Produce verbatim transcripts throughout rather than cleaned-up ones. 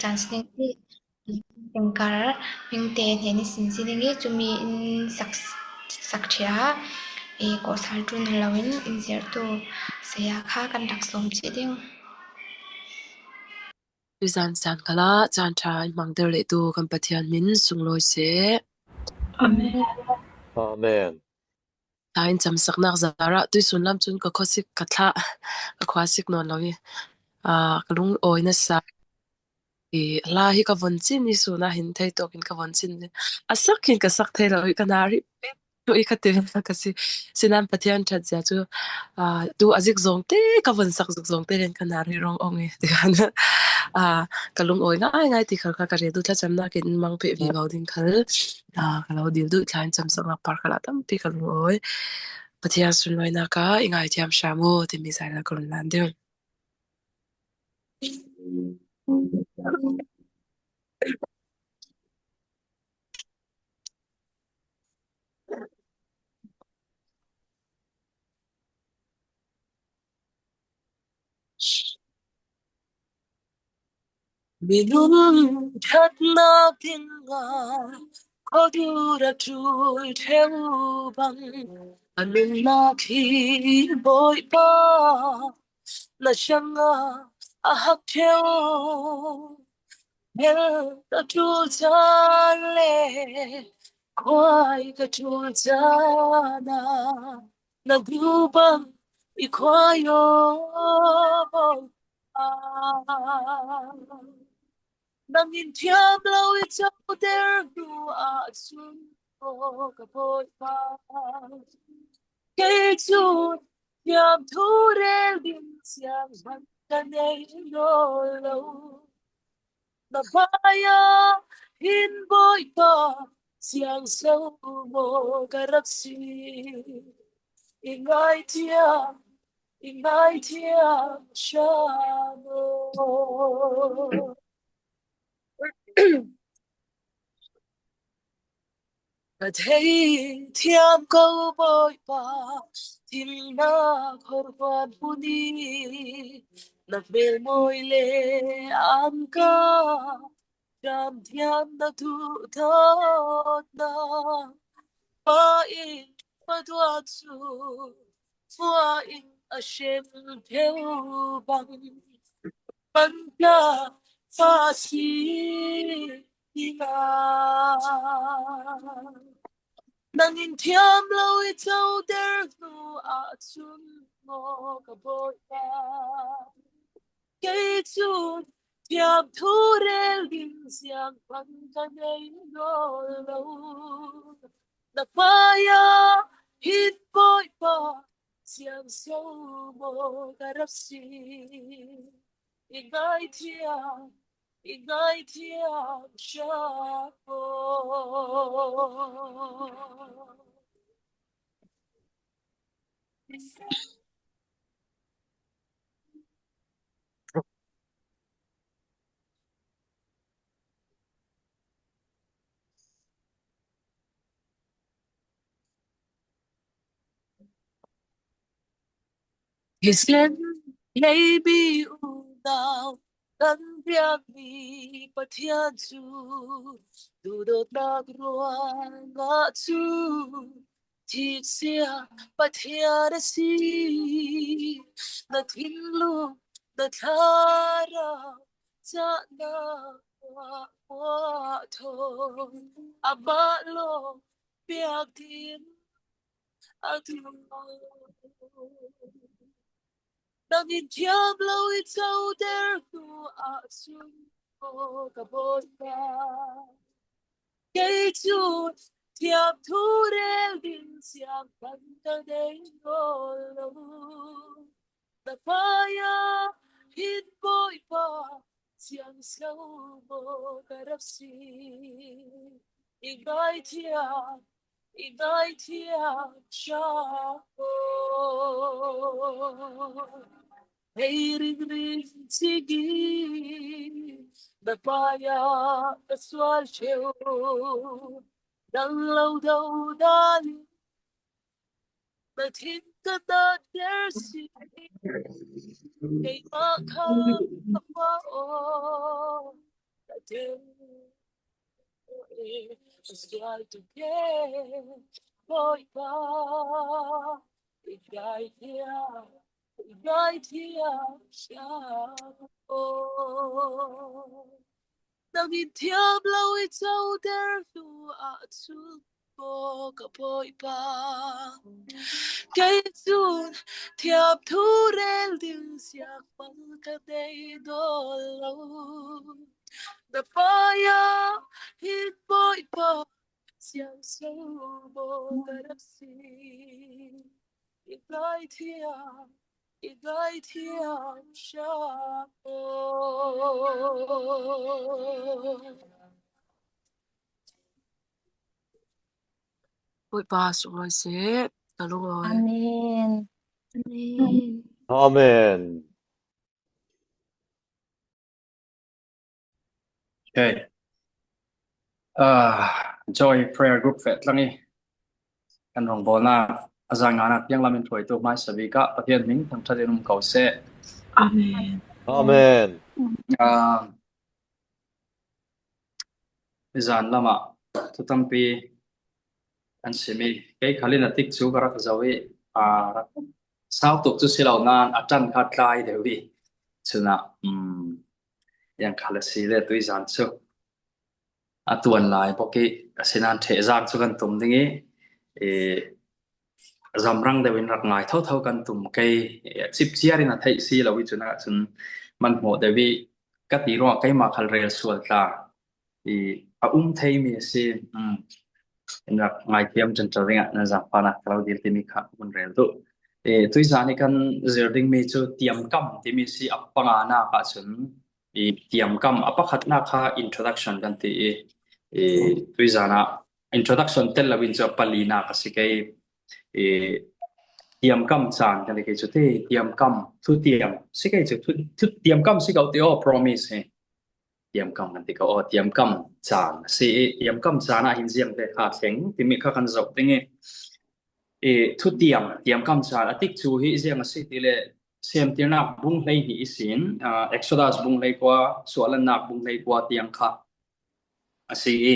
Chan si ding i, i, tingkar, hmingte hnen i sin si ding i, cumi in sak, sak ṭhia, i, kawhsal ṭul nawn loin, in zirtu saya kha kan rak sawm cih ding. Tuzan zan khalah, caan ṭha in hmang der lehtu kan Pathian min sunglawi seh. Amen. Amen. Hla in camsaknak zarah tuisun lam cun ka khuasik ka thlah, ka khuasik nawn lo i, aa, ka lungawi nasa i, hla hi ka von cin i, sun ah hin thei tawk in ka von cin. A sak hin ka sak thei lo i, ka na rih pit i, ka ti ka si. Sinan Pathian ṭhat zia cu, aa, tu a zik zawng te, ka von sak zik zawng te len ka na rih rong ong i, ti khan, aa, ka lungawi ngai ngai ti khal kha ka rel duh thlacamnak in mang peh vivo ding khal, aa, ka lo dil duh. Hla in camsaknak par khalah tampi ka lungawi. Pathian sunlawinak ah i ngaithiam hram u timi zai la ka run lan ding. Minung ṭhatnak dingah khuadur a ṭul ṭheu bang, a nunnak hi Bawipa na hrangah a hak ṭheu. Hell ka ṭul caan le khuai ka ṭul caan ah, na duh bang i khuai aw Bawipa. Nang in thiam lo i coter hnu ahcun aw ka Bawipa, kei cu thiamthu rel ding siangpahrang ka nei nawn lo. Na hmaiah hin Bawipa, siangso maw ka rak si. I ngaithiam, i ngaithiam hram aw. Ka theithiam ko Bawipa, thimnak horhuan hmun i, na hmelmawi le angka, ṭamthiam na duhdawtnak. Pa in fatua cu fua in a hrem ṭheu bang, panka fa si dingah. Nang in thiam lo i coter hnu ahcun aw ka Bawipa, kei cu thiamthu rel ding siangpahrang ka nei nawn lo. Na hmaiah hin Bawipa, siangso maw ka rak si. I ngaithiam, i ngaithiam hram aw. Hi sen leibi unau kan biakmi Pathian cu duhdawtnak ruangah cun thiksia Pathian a si. Na thinlung, na thlarau cahnak ruangah thawng amah lawng piak ding a duh. Nang in thiam lo i coter hnu ahcun aw ka Bawipa, kei cu thiamthu rel ding siangpahrang ka nei nawn lo. Na hmaiah hin Bawipa, siangso maw ka rak si. I ngaithiam, i ngaithiam hram aw. Hei ringring cing i na hmaiah ka sual ṭheu, nang lo dohnak in na thin ka natter si. Keimah kha ka hua aw, Sual tu ke, Bawipa, i gai thiam, i gai thiam siam aw. Nang in thiam lo i coter hnu ah cun maw ka Bawipa, kei cun thiam thu rel ding siangpawl ka nei nawn lo. Na hmaiah hin Bawipa, siangso maw ka rak si. I gai thiam, i gai thiam siam aw. Bawipa sunglawi seh, ka lungawi. Amen. Amen. Amen. Okay. Ah, Joy Prayer Group feh tlang i kan rawngbawlnak a zan nganak tiang lam in hruaitu hmaisa bik ah Pathian hming thangṭhat in um ko seh. Amen. Amen. Ah, zan lamah thu tampi an sim i, kei khal in a tik cu ka rak zoh i, aa, rak sau tuk cu si lo nain a ṭan kha tlai deuh i, cun ah, um, ziang khal a si le tuizan cu a tuan lai bawk i, asinain ṭhehzak cu kan tum ding i, i, zamrang deuh in rak ngai thotho kan tum kei, i, a cip ciar in a theih si lo i, cun ah cun man hmawh deuh i, ka ti ruangah keimah khal rel sual tla i a um theimi a si. Um, in rak ngaithiam ṭanṭal dingah nan zaangfahnak ka lo dil timi kha ka vun rel duh. I, tuizan i kan zir dingmi cu tiamkam timi si a panganak ah cun i tiamkam a pakhatnak kha introduction kan ti i, i tuizan ah introduction tel lo in cu a palinak a si kei. I tiamkam caan kan ti kei cu ti tiamkam, thutiam si kei cu thu, thu, tiamkam si ko ti aw, promise hi. Tiamkam kan ti ko aw, tiamkam caan a si i, tiamkam caan ah hin ziang te kha thleng timi kha kan zoh ding i, i thutiam, tiamkam caan a tik cu hi ziang a si ti le, Semtirnak bung hleihnih ihsin, aa, Exodus bung hleikua, Suahlannak bung hleikua tiang kha a si i,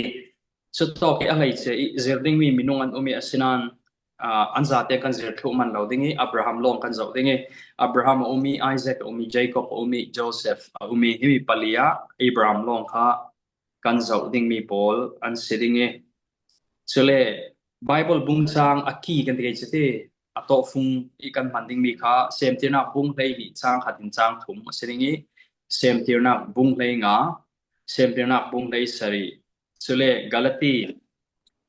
cutawk i a hleice i zir dingmi minung an um i, asinain, aa, an zate kan zir thluh man lo ding i, Abraham lawng kan zoh ding i, Abraham a um i, Isaac a um i, Jacob a um i, Joseph a um i, himi pali ah Abraham lawng kha kan zoh dingmi pawl an si ding i, cule Bible bung cang a ki kan ti kei cu ti, a tawhfung i kan hman dingmi kha Semtirnak bung hleihnih cang khat in cang thum a si ding i, Semtirnak bung hleinga, Semtirnak bung hleisarih, cule Galati,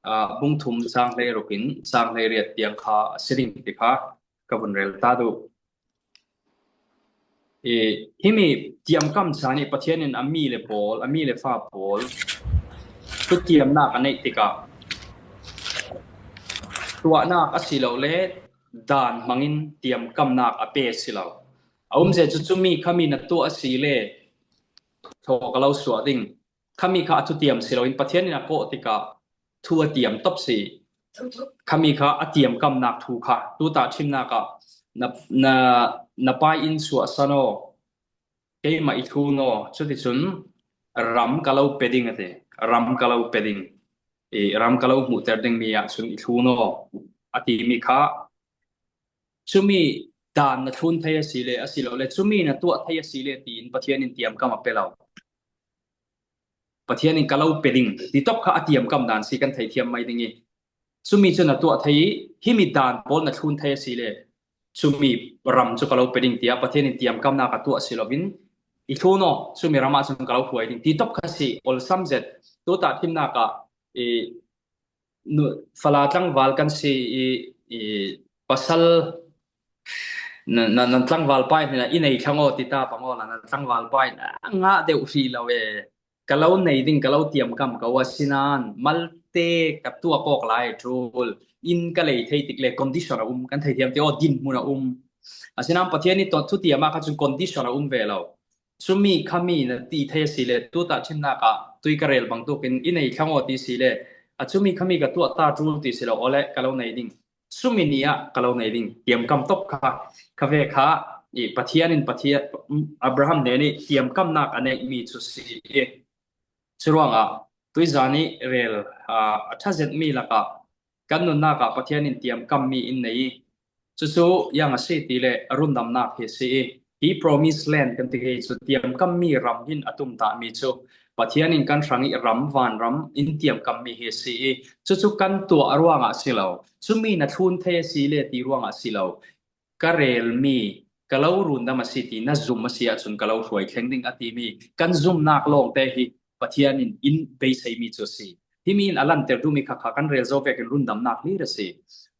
aa, bung thum cang hleiruk in cang hleiriat tiang kha a si ding ti kha ka vun rel ta duh. I, himi tiamkam caan i Pathian in a mi le pawl, a mi le fa pawl thutiamnak a neih tikah tuahnak a si lo le daan hmangin tiamkamnak a pe a si lo. A umzia cu cumi khami na tuah a si le thaw ka lo suah ding. Khami kha a thutiam si loin Pathian in a kawh tikah thu a tiam top si. Khami kha a tiamkamnak thu kha tu tahṭhimnak ah na, na, na pai in suahsan aw, keimah i thlun aw, cuticun ram ka lo pe ding a ti. Ram ka lo pe ding. I ram ka lo hmuhter dingmi ah cun i thlun aw, a timi kha cumi daan na thlun thei a si le, a si lo le, cumi na tuah thei a si le tiin Pathian in tiamkam a pe lo. Pathian in ka lo pe ding ti top kha a tiamkam dan si kan theithiam mai ding i, cumi cu na tuah thei i, himi dan pawl na thlun thei a si le, cumi ram cu ka lo pe ding tiah Pathian in tiamkamnak a tuah si loin, i thlun aw, cumi ram ah cun ka lo hruai ding ti top kha si, awlsam zet. Tu tahṭhimnak ah, i, nu, fala tlangval kan si i, i pasal na, na, nan tlangval pa in i nei thlang aw ti ta pang aw la, nan tlangval pa in a ngah deuh hrih lo e. Ka lo nei ding, ka lo tiamkam ko, asinain malte ka tuak awk lai ṭul in ka lei thei tik le condition a um, kan theithiam ti aw, dinhmun a um. Asinain Pathian i thutiam ah kha cun condition a um ve lo. Cumi khami na ti thei a si le, tu tahṭhimnak ah tui ka rel bangtuk in i nei thlang aw ti si le, a cumi khami ka tuah ta ṭul ti si lo, awle ka lo nei ding. Cumi ni ah ka lo nei ding. Tiamkam top kha, kha ve kha, i Pathian in Pathian, Abraham hnen i tiamkamnak a neihmi cu si i, Churuangah tuizan ih rel a ṭha zet mi lakah kan nunnak ah Pathian in tiamkam mi in nei ih, cucu ziang a si ti le rundamnak hi a si ih, hi promised land kan ti hi cu tiamkam mi ram hin a tumtah mi cu Pathian in kan hrang ih ram, vanram in tiamkam mi hi a si ih, cucu kan tuah ruangah a si lo, cumi na thlun thei a si le ti ruangah a si lo, ka rel mi, ka lo rundam a si ti na zum a si ahcun ka lo hruai thleng ding a timi kan zumnak lawngte hi Pathian in in beisei mi cu a si. Himi in a lanter duhmi kha kha kan rel zo vekin rundamnak hlir a si.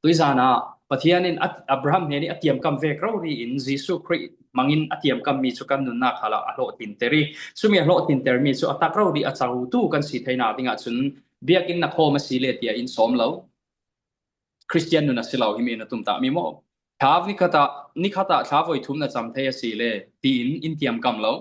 Tuizan ah Pathian in a, Abraham hnen ih a tiamkam vek rori in Jesuh Khrih hmangin a tiamkam mi cu kan nunnak khalah a hlawh tinter ih, cumi a hlawh tinter mi cu a tak rori a cotu kan si theinak dingah cun biakinn na khawm a si le tiah in sawm lo. Khristian nun a si lo, himi in a tumtah mi maw? Thla nikhat ah, nikhat ah thla voi thum na cam thei a si le tiin in tiamkam lo.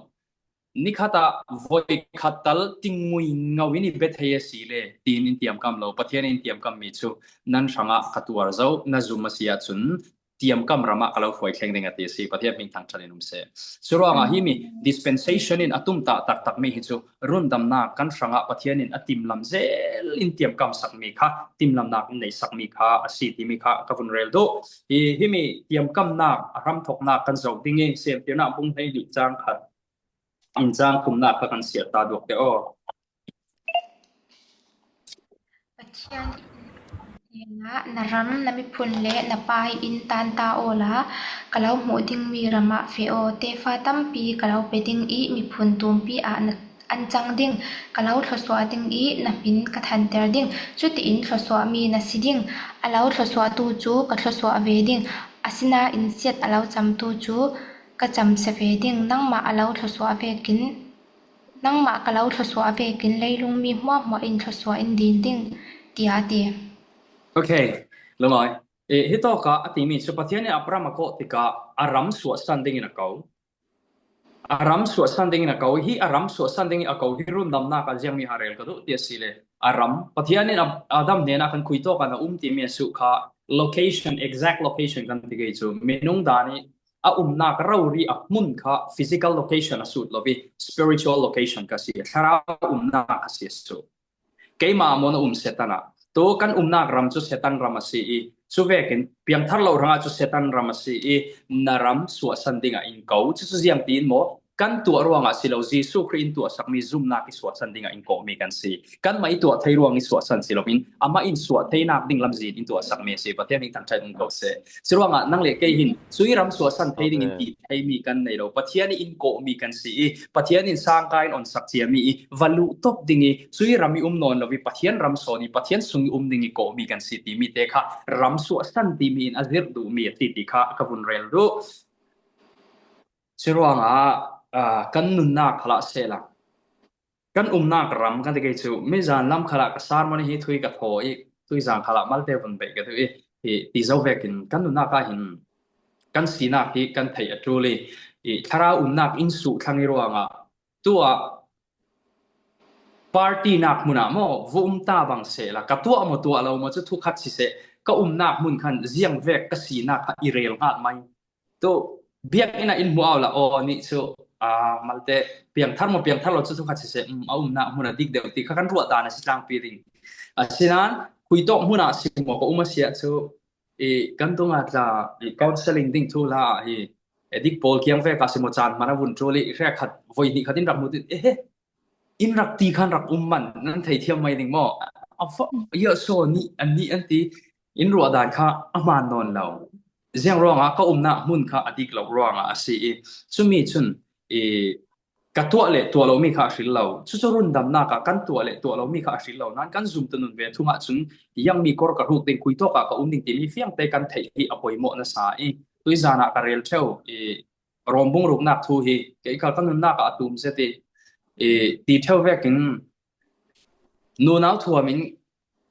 Nikhat ah voi khat tal tingngui ngo in i be thei a si le tiin in tiamkam lo. Pathian in tiamkam mi cu nan hrangah ka tuar zo, na zum a si ahcun tiamkam ram ah ka lo hruai thleng ding a ti a si. Pathian hming thangṭhat in um seh. Curuangah himi dispensation in a tumtah taktak mi hi cu rundamnak kan hrangah Pathian in a timlam zel in tiamkam sak mi kha, timlamnak in nei sak mi kha a si timi kha ka vun rel duh. Hi, himi tiamkamnak a hramthawknak kan zoh ding ih, Siamtirnak bung hleili cang khat in cang thumnak kha kan siar ta duak te aw. Pathian in, "Na ram, na miphun le na pa ih in tan ta awla ka lo hmuh dingmi ram ah feh aw. Tefa tampi ka lo pe ding ih miphun tumpi ah na an cang ding, ka lo thluasuah ding ih na hmin ka thanter ding. Cutiin thluasuahmi na si ding, a lo thluasuahtu cu ka thluasuah ve ding, asinain siat a lo camtu cu ka camsia ve ding. Nangmah a lo thluasuah vekin, nangmah ka lo thluasuah vekin leilungmi hmuahhmuah in thluasuah in dil ding," tiah a ti. Okay, lungawi. Eh, hitawkah a timi cu Pathian in Abraham a kawh tikah a ram suahsan dingin a ko. A ram suahsan dingin a ko. Hi a ram suahsan dingin a ko hi rundamnak ah ziangmi ha rel ka duh ti a si le. A ram, Pathian in Ab-, Adam hnenah kan khuitawk ah na um timi a suh kha location, exact location kan ti kei cu minung dan ih a umnak rori a hmun kha physical location a sut lo ih spiritual location ka si. Thlarau umnak a si a suh. Keimah maw na um Satan ah? Tu kan umnak ram cu Satan ram a si ih, cuvekin piangthar lo hrangah cu Satan ram a si ih, na ram suahsan dingah in ko. Cucu ziangtin maw? Kan tuah ruangah si lo, Jesuh Khrih in tuahsakmi zumnak ih suahsan dingah in kawhmi kan si. Kanmah ih tuah thei ruang ih suahsan si loin, amah in suah theinak ding lamzin in tuahsakmi a si. Pathian in thangṭhat in ko seh. Curuangah nang le kei hin, cui ram suahsan thei dingin ti theimi kan nei lo. Pathian ih in kawhmi kan si ih, Pathian in sangka in onsak ciami ih, va luh top ding ih, cui ram ih um nawn lo ih, Pathian ram sawn ih, Pathian sung ih um ding ih kawhmi kan si timi te kha ram suahsan timi in a zirh duhmi a si ti kha ka vun rel duh. Curuangah, aa, kan nunnak khalah sehla, kan umnak ram kan ti kei cu, mizan lam khalah ka sermon hi thui ka thaw ih, tuizan khalah malte vun beih ka duh ih, hi ti zo vekin kan nunnak ah hin kan sinak hi kan theih a ṭul ih, ih thlarau umnak in suh thlang ih ruangah tuah party nak hmun ah maw, va um ta bang sehla, ka tuah maw tuah lo maw cu thukhat siseh, ka umnak hmun khan ziang vek ka sinak kha i rel hngalh mai. Tu biakinn ah in hmuh au la, aw, nih cu, aa, malte piangthar maw piangthar lo cu thukhat siseh, um, a umnak hmun a dik deuh ti kha kan ruah dan a si tlangpi ding. Asinain khuitawk hmun ah si maw ka um a si ah cu, i kan tungah tla, i counseling ding thu hla ah hi, edik pawl kiang vek ah si maw caan hman a vun ṭul i hrekkhat voi hnih khat in rak hmu tin, ehe, in rak ti khan rak um man nan thei thiam mai ding maw? A fa, ia so nih, an nih an ti, in ruah dan kha a hmaan nawn lo. Ziang ruangah ka umnak hmun kha a dik lo ruangah a si i, cumi cun i ka tuah le tuah lomi kha a hril lo. Cucu rundamnak ah kan tuah le tuah lomi kha a hril lo. Nain kan zumtu nun ve thungah cun, iangmi kor ka hruk ding, khuitawk ah ka um ding timi fiangte kan theih hi a poimawh nasa i, tuizan ah ka rel ṭheu i, Rom bung ruknak thu hi kei khal ka nunnak ah a tum zet i, i, ti ṭheu vekin nunau thuam in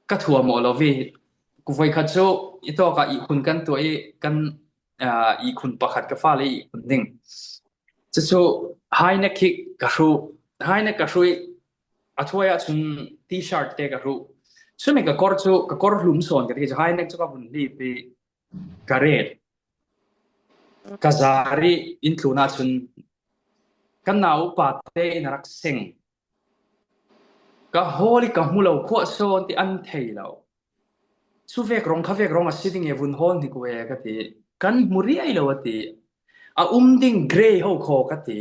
ka thuam aw lo i, ku voikhat cu i tawk ah ihkhun kan tuah i, kan, aa, ihkhun pakhat ka fale ihkhun ding. Cucu high neck hi ka hruh, high neck ka hruh i, a thuai ah cun T-shirt te ka hruh. Cumi ka kor cu, ka kor hlum sawn ka ti cu, high neck cu ka vun hlip i, ka ret. Ka zar i in tlun ahcun kan naupa te in a rak seng. Ka hawl i ka hmu lo, khua sawn ti an thei lo. Chu vek rawng, kha vek rawng a si ding e, vun hawl hnik ve ka ti. Kan hmu riai lo a ti. A um ding grey ho khaw ka ti.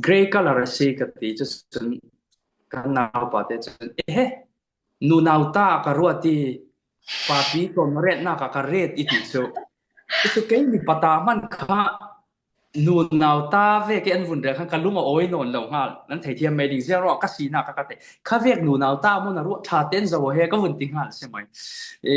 Grey colour a si ka ti. Chu chun kan naupa te chun, "Ehe, nunau ta ka ruat i, papi tawm retna ka ka ret i," ti chu. Chu kei mi pata man kha nunau ta ve ke an vun rel khan ka lung a awi nawn lo nghal. Nan thei thiam mai ding, ziang ruah ka sina ka ka te. Kha vek nunau ta maw na ruah ṭha ten zo he ka vun ti nghal se mai. E,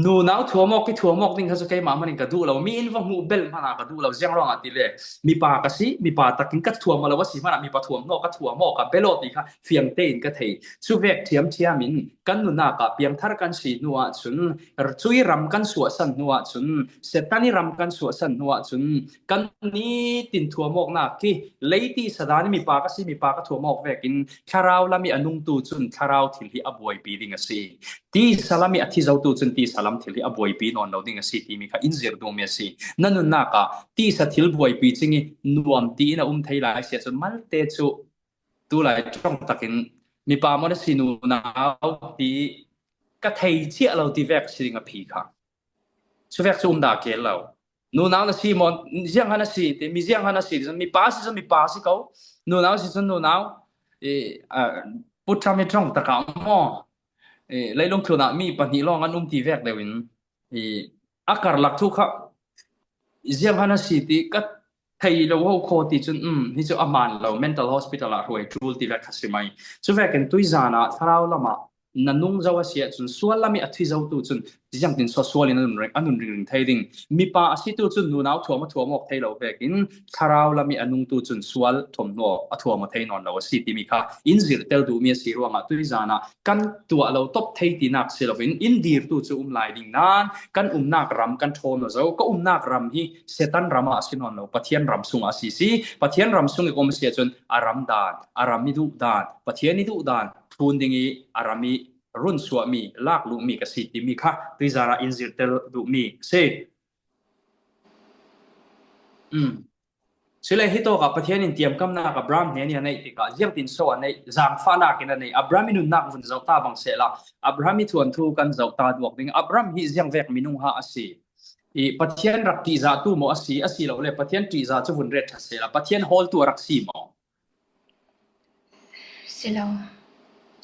nunau thuamawk, ki thuamawk ding kha chu keimah manin ka duh lo. Mi in va hmuh bel hmana ka duh lo. Ziang ruangah ti le, mipa ka si, mipa takin ka thuam lo a si hmana mipa thuam hnaw ka thuamawk a bel aw ti kha fiang tein ka thei. Chu vek thiam thiamin kan nunakah piangthar kan si hnuah chun, chui ram kan suahsan hnuah chun, Setani ram kan suahsan hnuah chun, kan nitin thuamawkna khi lei tisa dan mipa ka si, mipa ka thuamawk vekin thlarau lam i a nungtu chun thlarau thil hi a buaipi ding a si. Tisa lam i a thi zotu chun tisa lam thil hi a buaipi nawn lo ding a si timi kha in zir duh mi a si. Na nunakah tisa thil buaipi ching i nuam tiin a um thei lai sia chun malte chu tulai ṭawng takin mipa maw na si, nunau ti ka thei chiah lo ti vek si ding a phi kha. Chu vek chu um dah kei lo. Nunau na si maw, ziang han a si ti, mi ziang han a si ti chun mipa si chun mipa si ko. Nunau si chun nunau. E, a, pu ṭha mi ṭawng takah maw, e, leilung tlunah mi pahnih lawng an um ti vek deuhin, e, a karlak thu kha ziang han a si ti ka thei lo ho khaw ti chun, um, hi chu a man lo, mental hospital ah hruai tul ti vek kha si mai. Chu vekin tuizanah thlarau lamah na nung zo a si ah chun sual lam i a thi zotu chun ziangtin saw sualin a nun ring, a nun ringring thei ding. Mipa a situ chun nunau thuam a thuamawk thei lo vekin thlarau lam i a nungtu chun sual thawm hnaw a thuam a thei nawn lo a si timi kha in zir tel duh mi a si ruangah tuizanah kan tuah lo tawp thei tinak si loin in dirtu chu um lai ding nan kan umnak ram kan ṭhawn aw zo. Ka umnak ram hi Setan ram a si nawn lo, Pathian ram sungah a si si. Pathian ram sung i ka um a si ah chun a ram dan, a ram i duh dan, Pathian i duh dan ṭhun ding i a ram i run suah mi, lak luh mi ka si timi kha tuizanah in zir tel duh mi si. Um. Chule hi tawkah Pathian in tiamkamnak Abraham hnen i a neih tikah ziangtin saw a neih, zangfahnakin a neih. Abraham i nunnak vun zoh ta bang sehla, Abraham i thuanthu kan zoh ta duak ding. Abraham hi ziang vek minung ha a si? I Pathian rak ṭihzahtu maw a si, a si lo le Pathian ṭihzah chu vun ret ṭha sehla, Pathian hawltu a rak si maw? Si lo.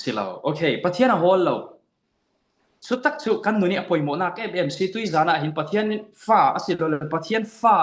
Si lo. Ok, Pathian a hawl lo. Chutak chu kan nun i a pawimawhnak em em si, tuizanah hin Pathian fa a si lo le Pathian fa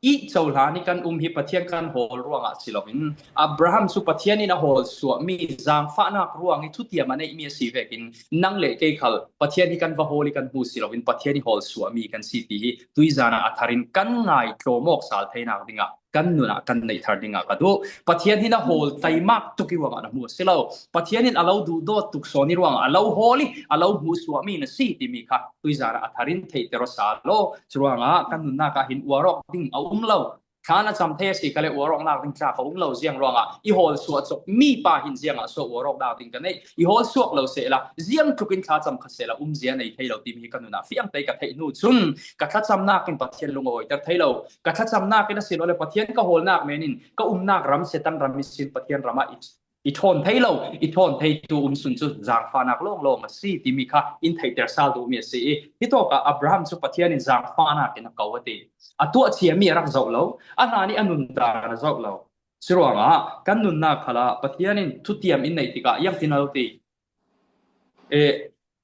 i cohlan i kan um hi Pathian kan hawl ruangah si loin Abraham chu Pathian in a hawl suah mi, zangfahnak ruang i thutiam a neih mi a si vekin nang le kei khal Pathian hi kan va hawl i kan hmu si loin Pathian i hawl suah mi kan si ti hi tuizanah a tharin kan ngai tlawmawk sal theinak dingah kan nunah kan neih thar dingah ka duh. Pathian hi na hawl taimak tuk i ruangah na hmu a si lo. Pathian in a lo duhdawt tuk sawn i ruangah a lo hawl i a lo hmuhsuah mi na si timi kha tuizanah a tharin theihter aw sa law. Churuangah kan nunnak ah hin uarawk ding a um lo. Thlan a cam thei a si kha le uarawknak ding tlak a um lo ziang ruangah i hawl suah chawp mi pa hin ziangah suah uarawknak ding ka neih. I hawl suak lo sehla ziang tlukin thla cam kha sehla umzia nei thei lo timi hi ka nunah fiangtei ka theih hnu chun ka thlacamnak in Pathian lung a awiter thei lo. Ka thlacamnak in a si lo le Pathian ka hawlnak menin ka umnak ram Setan ram i sin Pathian ramah i, i ṭhawn thei lo, i ṭhawn theitu um sun chu zangfahnak lawnglawng a si timi kha in theihter sal duh mi a si i. Hi tawkah Abraham chu Pathian in zangfahnak in a ko a ti. A tuahchia mi a rak zoh lo, a hlan i a nundan a zoh lo. Churuangah kan nunnak khalah Pathian in thutiam in neih tikah iangtin a lo ti? E,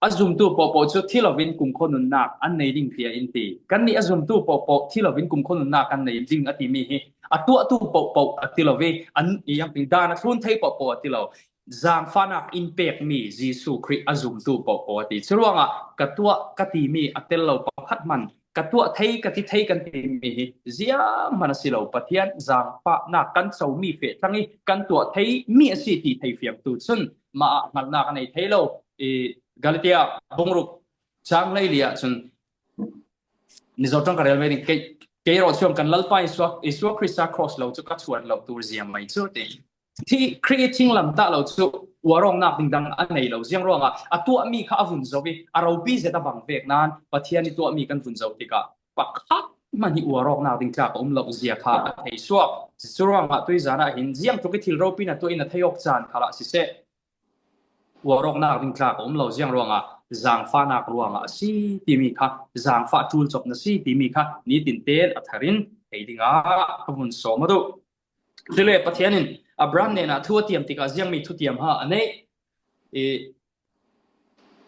a zumtu pohpoh chu thi lovin kumkhua nunnak an nei ding tia in ti. Kannih a zumtu pohpoh thi lovin kumkhua nunnak an nei ding a timi hi a tuahtu pohpoh a ti lo ve, an i angping dan a thlun thei pohpoh a ti lo. Zangfahnak in pek mi Jesu Khrih a zumtu pohpoh a ti. Churuangah ka tuah ka ti mi a tel lo pakhat man ka tuah thei, ka ti thei kan ti mi hi ziang man a si lo. Pathian zangfahnak kan co mi feh tlang i kan tuah thei mi a si ti thei fiangtu chun mah ah hngalhnak a nei thei lo. I Galatia bungruk chang leili ah chun Mizo ṭang ka rel ve ding, kei, kei rawh chuang kan Lalpa Isua, Isua Krista cross lo chu ka chuan lo tur ziam mai chu ti. Thi Khrih i thing lam tah lo chu uarawknak ding dang a nei lo ziang ruangah a tuah mi kha a vun zo i a ropi zet a bang vek nan Pathian i tuah mi kan vun zo tikah pakhat hman hi uarawknak ding tlak a um lo zia kha a thei suak. Curuangah tuizan ah hin ziang tuk i thil ropina tuah in a thei awk caan khalah siseh, uarawknak ding tlak a um lo ziang ruangah, zangfahnak ruangah a si timi kha, zangfah ṭul cawpna si timi kha nitin ten a tharin thei dingah ka vun sawm a duh. Cule Pathian in Abraham hnenah thu a tiam tikah ziangmi thutiam ha a neih. I,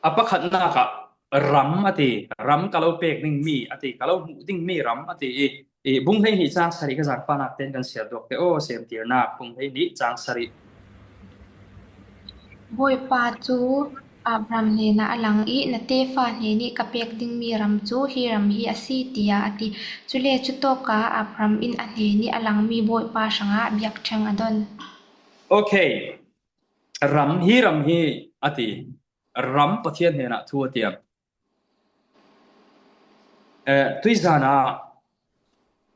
a pakhatnak ah ram a ti, ram ka lo pek ding mi a ti, ka lo hmuh ding mi ram a ti i, i, bung hleihnih cang sarih ka zangfahnak ten kan siar duak te aw, semtirnak bung hleihnih cang sarih. Bawipa cu Abraham hnenah a lang i, na tefa hnenih ka pek dingmi ram cu hi ram hi a si, tiah a ti. Cule cutawkah Abraham in a hnenih a langmi Bawipa hrangah biakṭheng a don. Okay. Ram hi ram hi a ti. Ram Pathian hnenah thu a tiam. Eh, tuizan ah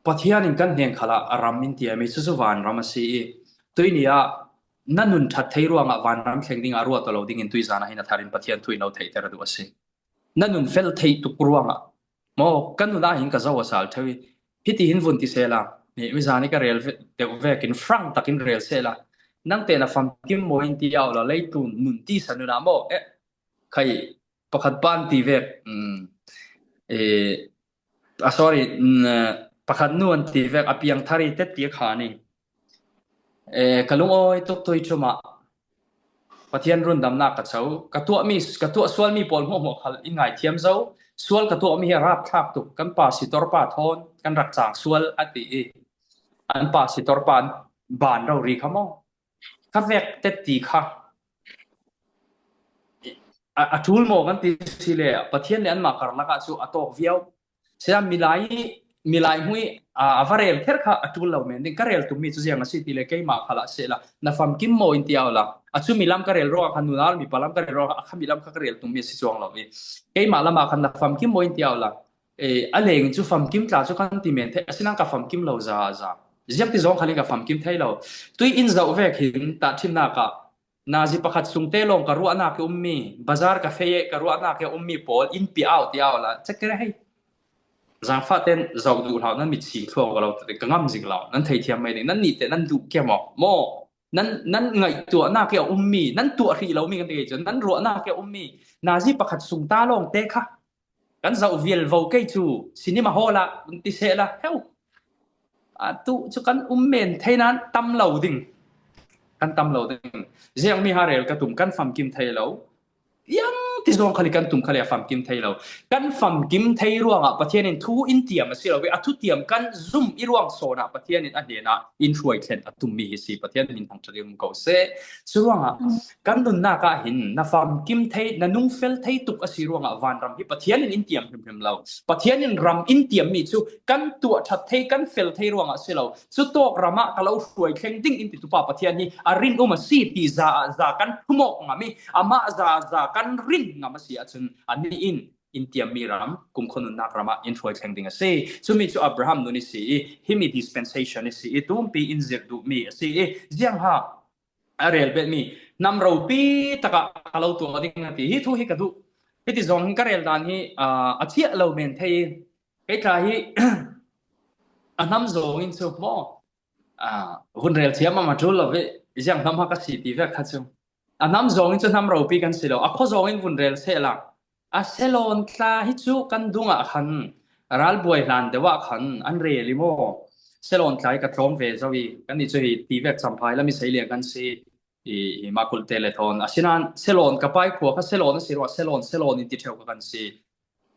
Pathian in kan hnen khalah a ram in tiam i, cucu vanram a si i, tuini ah na nun ṭhat thei ruangah vanram thleng dingah ruat aw lo dingin tuizan ah hin a tharin Pathian thu in lo theihter a duh a si. Na nun fel thei tuk ruangah maw, ka nun ah hin ka zoh a sal ṭheu i, hiti hin vun ti sehla, mi, mizan i ka rel ve-, deuh vekin frank takin rel sehla, nangte na famkim maw in ti au la, leitlun nun tisa nun ah maw, eh, khai pakhat pan ti vek, um, eh, ah, sorry, mm, eh, pakhat nu an ti vek a piang thar i tet ti a kha ni. Eh, ka lungawi tuk tui ṭum ah Pathian rundamnak ka co, ka tuahmi, ka tuah sualmi pawl hmuahhmuah khal in ngaithiam zo. Sual ka tuahmi hi a rapthlak tuk, kan pastor pa thawn kan rak cang sual a ti i, an pastor pa an ban rori kha maw, ka vek tet ti kha a, a ṭul maw kan ti si le, Pathian le anmah karlak ah cu a tawk viau. Sila milai, milai hmui a, a va rel kher kha a ṭul lo men ding. Ka rel tummi cu ziang a si ti le, keimah khalah sehla, na famkim maw in ti au la. A cu mi lam ka rel ruangah khan, nunal mipa lam ka rel ruangah a kha mi lam kha ka rel tummi a si cuang lo i, keimah lamah khan na famkim maw in ti au la. Eh, a leng cu famkim tla cu kan ti men thei, asinain ka famkim lo za za. Ziangti zawng khalin ka famkim thei lo. Tui in zoh vek hin tahṭhimnak ah nazi pakhat sungte lawng ka ruahnak i ummi, bazar ka fei ka ruahnak i ummi pawl in pia au ti au la, cakere hei. Zangfah ten zoh duh hlau, nan mit sing thluak aw lo, ka ngam zik lo, nan theithiam mai ding, nan nih te nan duh kia maw? Maw? Nan, nan ngaihtuahnak i a ummi, nan tuah hrih lomi kan ti kei cu, nan ruahnak i a ummi nazi pakhat sungta lawngte kha kan zoh vial vo kei cu, cinema hall ah ti sehla, heu. Atu cu kan um men thei nain tam lo ding. Kan tam lo ding. Ziangmi ha rel ka tum, kan famkim thei lo. Ziangti zawng khali kan tum khali a famkim thei lo. Kan famkim thei ruangah Pathian in thu in tiam a si lo i, a thutiam kan zum i ruang sawn ah Pathian in a hnenah in hruai thlen a tummi hi si. Pathian min thangṭhat in um ko seh. Curuangah kan nunnak ah hin na famkim thei, na nung fel thei tuk a si ruangah vanram hi Pathian in in tiam hrimhrim lo. Pathian in ram in tiammi cu kan tuah ṭhat thei, kan fel thei ruangah si lo. Cutawk ram ah ka lo hruai thleng ding in ti tupa Pathian hi a rin um a si ti za ah za kan hmawk ngam i, amah za za kan rin ngam a si ahcun, anih in in tiammi ram, kumkhua nunnak ram ah in hruai thleng ding a si. Cumi cu Abraham nun i si i, himi dispensation i si i, tumpi in zirh duhmi a si i, ziangha a rel betmi, hnam ropi takah ka lo tuah ding a ti. Hi thu hi ka duh. Hiti zawng hin ka rel dan hi, aa, a chiah lo men thei i, kei tla hi a hnam zawng in cu maw, aa, vun rel thiam a ma ṭul lo ve, ziang hnam ha ka si ti vek kha cu. A hnam zawng in cu hnam ropi kan si lo, a khua zawng in vun rel sehla. A Salon tla hi cu kan dungah khan, ralbuai hlan deuh ah khan an rel i maw? Salon tla hi ka tlawng ve zo i, kannih cu hi ti vek Champhai lam i seiliang kan si i, i Makulte le thawn. Asinain Salon ka pai khua kha Salon a si ruah, Salon, Salon in ti ṭheu kha kan si.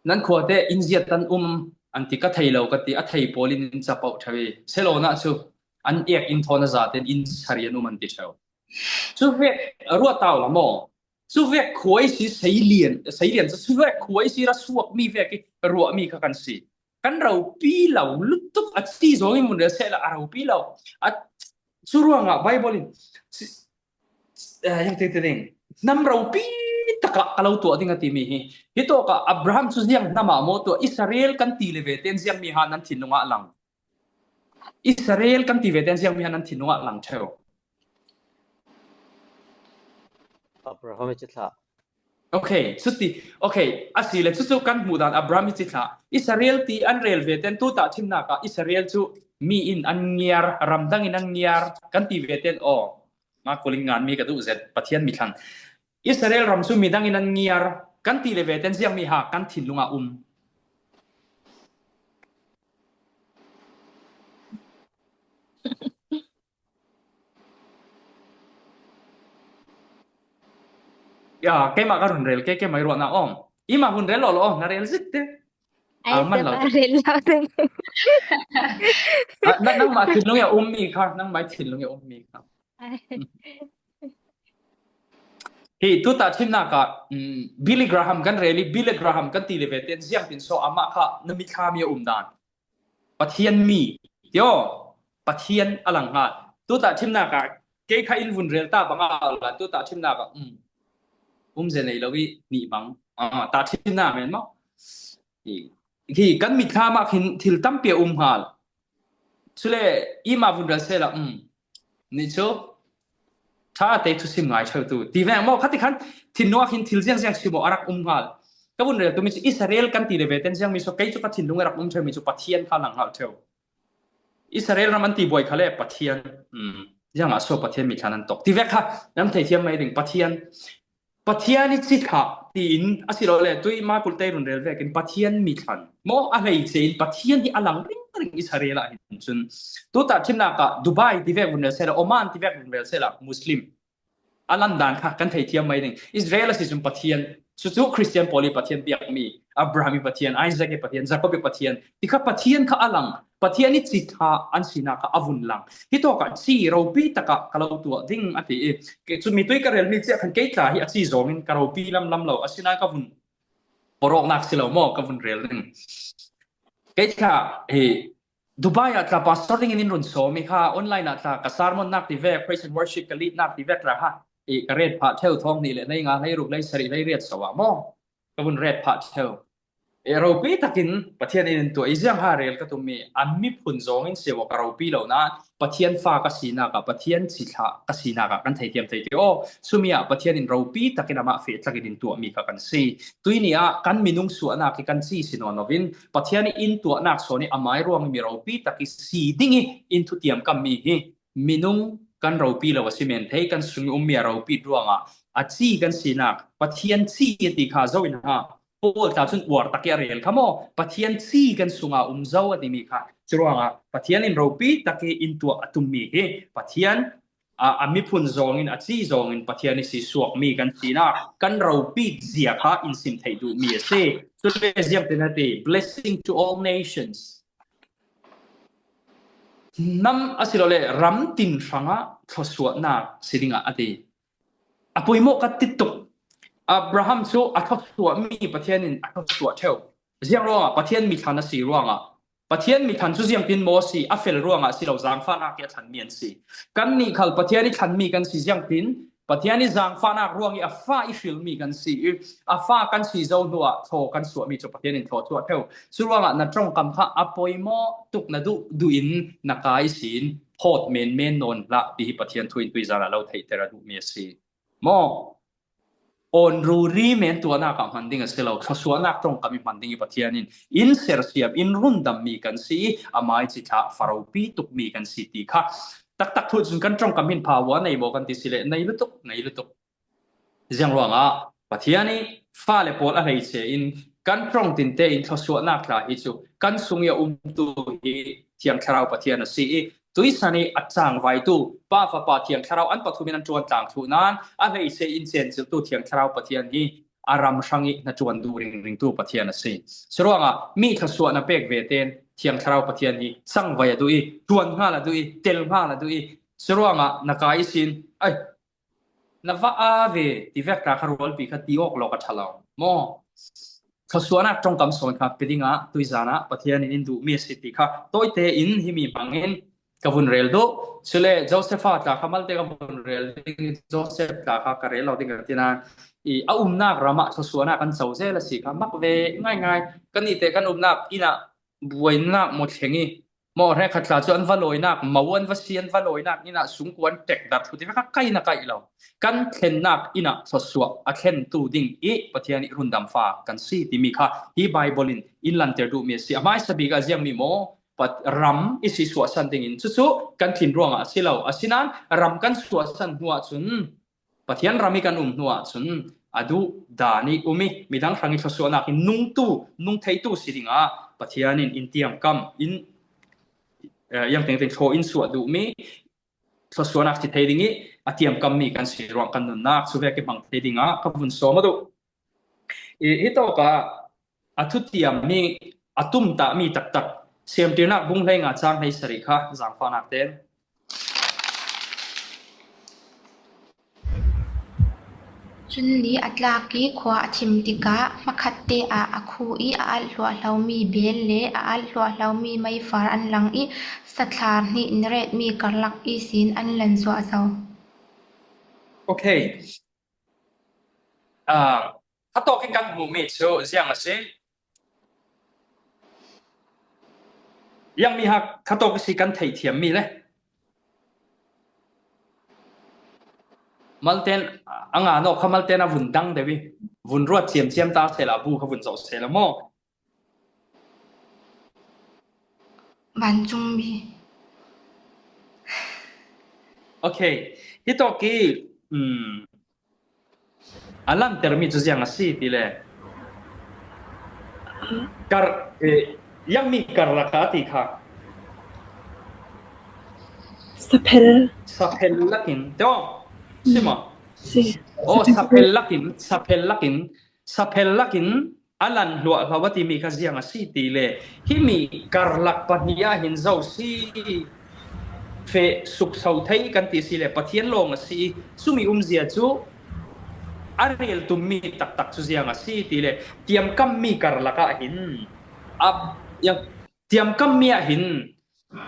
Nan khuate in ziat an um an ti ka thei lo ka ti, a thei pawl in in capoh ṭheu i, Salon ah cu an ek in thawn a zaten in sari an um an ti ṭheu. Cu vek ruah tau la maw? Cu vek khua i si seilian, seilian cu, cu vek khua i si ra suakmi vek i ruahmi kha kan si. Kan ropi lo lutuk a ti zawng in vun rel sehla a ropi lo. A, cu ruangah Bible in si, eh, yang tete ding, hnam ropi takah ka lo tuah ding a timi hi. Hi tawkah Abraham cu ziang hnam ah maw tuah, Israel kan ti le ve ten ziangmi ha nan thinlung ah lang. Israel kan ti ve ten ziangmi ha nan thinlung ah lang ṭheu. Abraham i cithlah. Okay, cuti, okay, a si le cucu kan hmuh dan Abraham hi cithlah. Israel ti an rel ve ten tu tahṭhimnak ah Israel cu mi in an ngiar, ramdang in an ngiar, kan ti ve ten aw, ma kuling ngan mi ka duh zet, Pathian mi thlan. Israel ram cu midang in an ngiar, kan ti le ve ten ziang mi ha kan thinlung ah um. Ya, keimah ka run rel ke, keimah i ruahnak om. Ima hun rel lo lo, na rel zik te. Ai, ah, man lo. Rel lo te. Ah, nangmah thinlung ya um mi kha, nangmah thinlung ya um mi kha. Hi, tu tahṭhimnak ah, um, Billy Graham kan rel i, Billy Graham kan ti le ve ten ziang tin so amah kha na mitthlam ya um dan. Pathian mi, tio, Pathian a lang hnga. Tu tahṭhimnak ah, kei kha in vun rel ta bang a la, tu tahṭhimnak ah, um, um ze nei lo i nih bang. Ah, tahṭhimnak men maw? Hi, hi kan mitthlam ah khin thil tampi a um hnga. Cule, ima vun rel sela, um, ni cu, ṭha te thusim ngai ṭheu tu. Ti veng maw, khati khan, thinlung ah khin thil ziang ziang si maw, a rak um hnga. Ka vun rel tu mi cu Israel kan ti le ve ten ziang mi cu, kei cu ka thinlung a rak um ṭheu mi cu Pathian kha lang hnga ṭheu. Israel ram an ti buai kha le Pathian. Um, ziang ah so Pathian mi thlan an tok. Ti vek kha, nan thei thiam mai ding Pathian. Pathian i cithlah tiin a si lo le, tui ma kulte run rel vekin Pathian mi thlan. Maw a hleice in Pathian hi a lang ringring Israel ah hin cun. Tu tahṭhimnak ah Dubai ti vek vun rel sela, Oman ti vek vun rel sela, Muslim. A lan dan kha kan thei thiam mai ding. Israel a si cun Pathian, cucu Christian pawl i Pathian biakmi, Abraham i Pathian, Isaac i Pathian, Jacob i Pathian, ti kha Pathian kha a lang. Pathian i cithlah an sinak kha a vun lang. Hi tawk ah ci ropi takah ka lo tuah ding a ti i, kei cu mi tui ka relmi ciah khan kei tla hi a ci zongin ka ropi lamlam lo, asinain ka vun borawknak si lo maw, ka vun rel ding. Kei tla hi Dubai ah tla pastor dingin in run sawm i kha, online ah tla ka sermonnak ti vek, praise and worship ka leadnak ti vek tla kha i ka ret phah ṭheu, thawng hnih le hlei nga, hlei ruk, hlei sarih, hlei riat so ah maw, ka vun ret phah ṭheu. E, ropi takin Pathian in in tuah i ziang ha rel ka tummi, an miphun zongin si maw ka ropi lo nain, Pathian fa ka sinak ah, Pathian cithlah ka sinak ah kan thei thiam thei ti aw. Cumi ah Pathian in ropi takin amah feh tlakin in tuahmi kha kan si. Tui ni ah kan minung suahnak i kan ci si nawn lovin, Pathian i in tuahnak sawn i amai ruang i mi ropi tak i si ding i in thutiam kammi hi minung kan ropi lo a si men thei, kan sung i ummi a ropi ruangah a ci kan sinak, Pathian ci a ti kha zo in ha. Paul ta cun uar tak i a rel kha maw? Pathian ci kan sungah um zo a timi kha. Curuangah Pathian in ropi tak i in tuah a tummi hi Pathian a, a miphun zongin, a ci zongin Pathian i si suakmi kan sinak, kan ropi zia kha in sim theih duhmi a si. Cule ziangtin a ti, blessing to all nations. Nam a si lo le ram tin hrangah thluasuahnak si dingah a ti. A poimawh ka ti tuk. Abraham cu a thluasuahmi Pathian in a thluasuah ṭheu. Ziang ruangah Pathian mi thlan a si ruangah, Pathian mi thlan cu ziangtin maw si, a fel ruangah si lo, zaangfahnak i a thlanmi an si. Kannih khal Pathian i thlanmi kan si ziangtin, Pathian i zaangfahnak ruang i a fa i hrilmi kan si i, a fa kan si zo hnuah thaw kan suahmi cu Pathian in thaw tuah ṭheu. Curuangah na ṭongkam kha a poimawh tuk, na duh duh in na kai sin phawt menmen nawn hlah, ti hi Pathian thu in tuizan ah lo theihter a duhmi a si. Maw? Awn ruri men tuahnak ah hman ding a si lo, thluasuahnak ṭongkam i hman ding i Pathian in in sersiam, in rundammi kan si i, amai cithlah fa ropi tukmi kan si ti kha taktak thu cun kan ṭongkam hin phawa nei maw kan ti si le, nei lutuk, nei lutuk. Ziang ruangah Pathian i fale pawl a hleice in kan ṭong tinte in thluasuahnak tla hi cu kan sung i a umtu hi Thiang Thlarau Pathian a si i, tuisan i a cangvaitu Pa, Fapa, Thiang Thlarau an pathum in an ṭuan tlang thluh nain a hleice in cenciltu Thiang Thlarau Pathian hi a ram hrang i na ṭuan duh ringringtu Pathian a si. Curuangah mi thluasuah na pek ve ten Thiang Thlarau Pathian hi cangvai a duh i, ṭuan hngal a duh i, tel hngal a duh i, curuangah na kai sin, ai, na va a ve ti vek ta kha rualpi kha ti awk lo ka ṭha lo. Maw? Thluasuahnak ṭongkam sawn kha pe dingah tuizan ah Pathian in in duhmi a si ti kha tawite in himi hmangin ka vun rel duh. Cule Joseph a tla kha malte ka vun rel ding, Joseph tla kha ka rel lo ding ka ti nain, i a umnak ram ah thluasuahnak an co zel a si kha mak ve ngaingai. Kannih te kan umnak inn ah buainak maw thleng i Maw, hrekkhat tla chu an va lawinak, mo an va si, an va lawinak inah sungkuan tek dar thu ti vek a kaina kaih lo. Kan thlennak inah thluasuah a thlentu ding i Pathian i rundam fa kan si timi kha hi Bible in in lanter duhmi a si. A hmaisa bik ah ziangmi maw, pat-, ram i si suahsan dingin cucu kan thlin ruangah a si lo. Asinan ram kan suahsan hnuah cun Pathian ram i kan um hnuah cun a duh dan i um i midang hrang i thluasuahnak in nungtu, nungtheitu si dingah Pathian in in tiamkam in, eh, yang tengteng thaw in suah duhmi thluasuahnak si thei ding i a tiamkammi kan si ruang kan nunnak cu vek i hmang thei dingah ka vun sawm a duh. I, hitawkah a thutiammi, a tumtahmi taktak, Siamtirnak bung hleinga cang hleisarih kha zangfahnak ten. Cun ni a tlak i khua a thim tikah hmakhatte ah a khu i a alh hluahhlomi bel le a alh hluahhlomi meifar an lang i sathlar hnih in retmi karlak ihsin an lan zuah zo. Okay. Ah, khatawk i kan hmuhmi cu ziang a si? Ziangmi ha khatawk i si kan theihthiammi le? Malten a nga nawk kha malten a vun dang deuh i vun ruat ciamciam ta sehla bu kha vun zoh sehla maw? Vancungmi. Okay. Hitawk i, um, a lantermi cu ziang a si ti le? Kar, eh, ziangmi karlak a ti kha? Saphel. Saphel lakin. Teo. Si maw? Si. Oh, saphel lakin, saphel lakin, saphel lakin a lan hluahhlo a timi kha ziang a si ti le? Himi karlak pahnih ah hin zo si feh sukso thei kan ti si le Pathian lawng a si i cumi umzia cu a rel tummi taktak cu ziang a si ti le tiamkammi karlak ah hin a, tiamkammi ah hin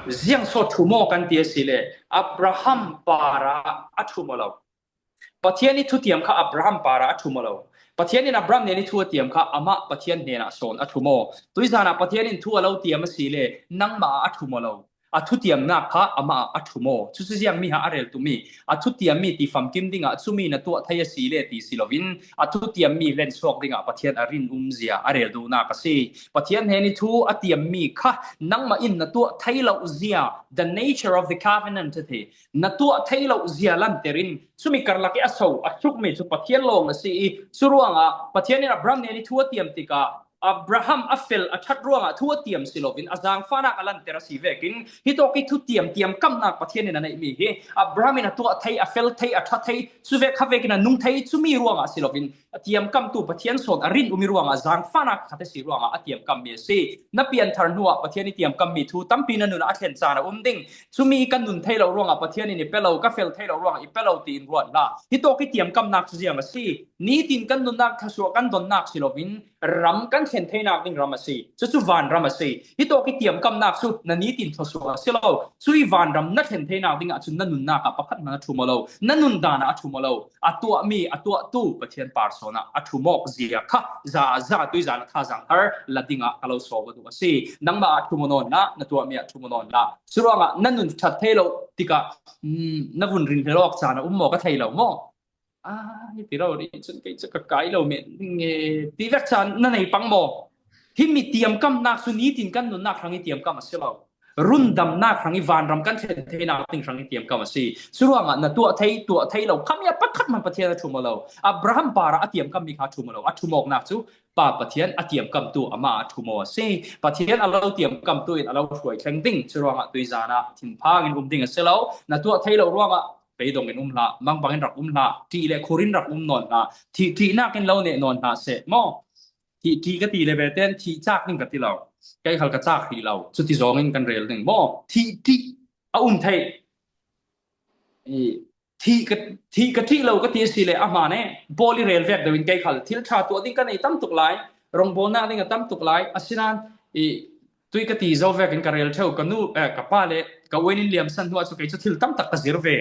ziang so thumaw kan ti a si le Abraham parah a thumaw lo. Pathian i thutiam kha Abraham parah a thumaw lo. Pathian in Abraham nen i thu a tiam kha amah Pathian hnenah sawn a thumaw. Tuizan ah Pathian in thu a lo tiam a si le nangmah ah a thumaw lo. A thutiamnak kha amah ah a thumaw. Cucu ziangmi ha a rel tummi, a thutiammi ti famkim dingah cumi na tuah thei a si le ti si loin a thutiammi hlensuak dingah Pathian a rin umzia a rel duhnak a si. Pathian hnen i thu a tiammi kha nangmah in na tuah thei lo zia, the nature of the covenant a ti, na tuah thei lo zia lanter in cumi karlak i a so a sukmi cu Pathian lawng a si i curuangah Pathian in Abraham nen i thu a tiam tikah Abraham a fel a ṭhat ruangah thu a tiam si loin a zangfahnak a lanter a si vekin hitawk i thutiam tiamkamnak Pathian in a neihmi hi Abraham in a tuah thei, a fel thei, a ṭha thei, cuvek kha vekin a nung thei cumi ruangah si loin a tiamkamtu Pathian sawn a rin umi ruangah zangfahnak khat a si ruangah a tiamkammi a si. Na pianthar hnuah Pathian i tiamkammi thu tampi na nun ah a thlen caan a um ding. Cumi kan nun thei lo ruangah Pathian in i pe lo, ka fel thei lo ruangah i pe lo tiin ruat hlah. Hitawk i tiamkamnak cu ziang a si? Nitin kan nunnak thluasuah kan donnak si loin ram kan thlen theinak ding ram a si. Cucu vanram a si. Hitawk i tiamkamnak cu na nitin thluasuah a si lo. Cui vanram na thlen theinak dingah cun na nunnak ah pakhat hmanh a ṭhum aw lo. Na nun dan ah a ṭhum aw lo. A tuahmi, a tuahtu Pathian par sawn ah a ṭhum awk zia kha za, za tuizan ah thazaang thar la dingah ka lo sawm aw duh a si. Nangmah ah ṭhum aw nawn hlah, na tuahmi ah ṭhum aw nawn hlah. Curuangah na nun ṭhat thei lo tikah, mm, na vun rin hlel awk caan a um maw, ka thei lo maw? Ai, ti lo rih cun kei cu ka kai lo men ding e, ti vek caan na nei pang maw? Himi tiamkamnak cu nitin kan nunnak hrang i tiamkam a si lo. Rundamnak hrang i vanram kan thlen theinak ding hrang i tiamkam a si. Curuangah na tuah thei, tuah thei lo, khami ah pakhat hmanh Pathian a ṭhum aw lo. Abraham parah a tiamkammi kha a ṭhum aw lo. A ṭhum awknak cu Pa Pathian a tiamkamtu amah a ṭhum aw a si. Pathian a lo tiamkamtu in a lo hruai thleng ding. Curuangah tuizan ah thinphang in um ding a si lo. Na tuah thei lo ruangah beidong in um hlah, mangbang in rak um hlah, ṭih le khur in rak um nawn hlah, thih ṭihnak in lo neh nawn hlah seh maw? Thih ṭih ka ti le ve ten thih cak ding ka ti lo. Kei khal ka cak hrih lo. Cuti zawng in kan rel ding maw? Thih ṭih a um thei. I, thih ka, thih ka ṭih lo ka ti a si le a hmaan e. Paul i rel vek deuh in kei khal thil ṭha tuah ding ka nei tam tuk lai, rawngbawlnak ding a tam tuk lai. Asinain i, tui ka ti zo vek in ka rel ṭheu, ka nu, eh, ka pa le ka uain in liamsan hnuah cu kei cu thil tam tak ka zir ve.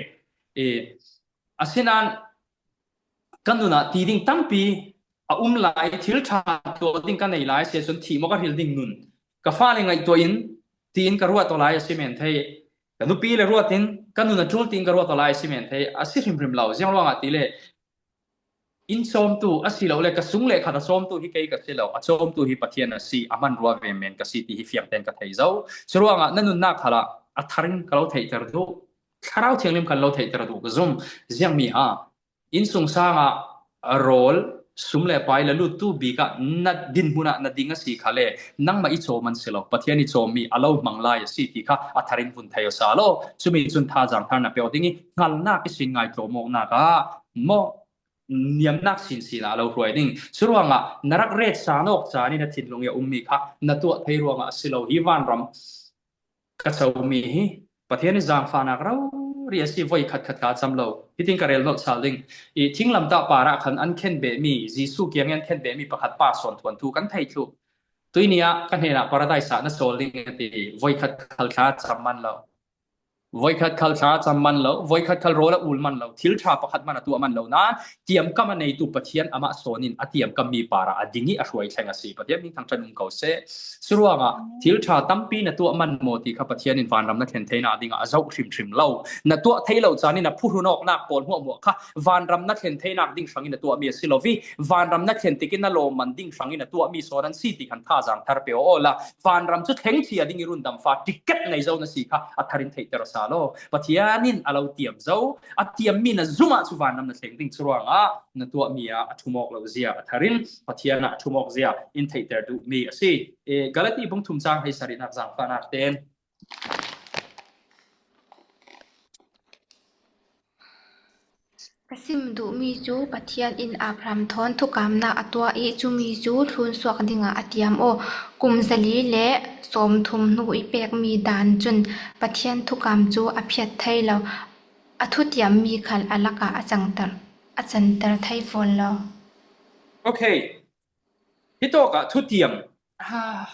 I, asinain ka nun ah ti ding tampi a um lai, thil ṭha tuah ding ka nei lai, si ahcun thih maw ka hril ding nun. Ka fale ngaihtuah in tiin ka ruat aw lai a si men thei. Ka nupi le ruatin ka nun a tul tiin ka ruat aw lai a si men thei. A si hrimhrim lo, ziang ruangah ti le in cawmtu a si lo le ka sung le khat a cawmtu hi kei ka si lo, a cawmtu hi Pathian a si, a hmanrua ve men ka si ti hi fiangten ka thei zo. Curuangah na nunnak khalah a tharin ka lo theihter duh, Thlarau Thianghlim kan lo theihter duh ka zum. Ziangmi ha, innsung sangah a rawl, sum le pai la luttu bikah na dinhmunah na ding a si kha le nangmah i cawm an si lo, Pathian i cawmmi a lo hmang lai a si ti kha a tharin vun thei aw sa law. Cumi cun thazaang thar na peuh ding i hngalnak i sin ngai tlawmawknak ah maw niamnak sinsin ah a lo hruai ding. Curuangah na rak ret sa nawk caan in a thinlung i a ummi kha na tuah thei ruangah a si lo. Hi vanram ka comi hi Pathian i zangfahnak rori a si, voi khat khat kha a cam lo. Hitin ka rel nolh sal ding i, thinglamtah parah khan an khen behmi, Jesuh kiang i an khen behmi pakhat pa sawn thuan thu kan thei thluh. Tuini ah ka hnenah Paradise ah na sawl ding a ti, voi khat khal thla a cam man lo. Voi khat khal thla a cam man lo, voi khat khal rawl a ul man lo, thil ṭha pakhat man a tuah man lo. Nain tiamkam a neitu Pathian amah sawn in a tiamkam mi parah a ding i a hruai thleng a si. Pathian min thangṭhat um ko seh. Curuangah thil ṭha tampi na tuah man maw ti kha Pathian in vanram na thlen theinak dingah a zoh hrimhrim lo. Na tuah thei lo caan in a phuhrun awknak pawl hmuahhmuah kha vanram na thlen theinak ding hrangin a tuahmi a si lo i, vanram na thlen tikin na lawmman ding hrangin a tuahmi sawn an si ti khan thazaang thar pe aw la. Vanram cu thleng cia ding i rundamfa ticket nei zo na si kha a tharin theihter sa law. Pathian in a lo tiam zo, a tiammi na zum ah cu vanram na thleng ding. Curuangah na tuahmi ah a ṭhumawk lo zia a tharin Pathian ah a ṭhumawk zia in theihter duhmi a si. E, Galati bung thum cang hei sarihnak zangfahnak ten ka sim duhmi cu Pathian in Abraham thawn thukamnak a tuah i cumi cu thlunsuak dingah a tiam aw. Kum zali le sawmthum hnu i pekmi dan cun Pathian thukam cu a phiat thei lo. A thutiammi khal a lakah a cangter, a canter thei fawn lo. Okay. Hitawkah thutiam. Ah,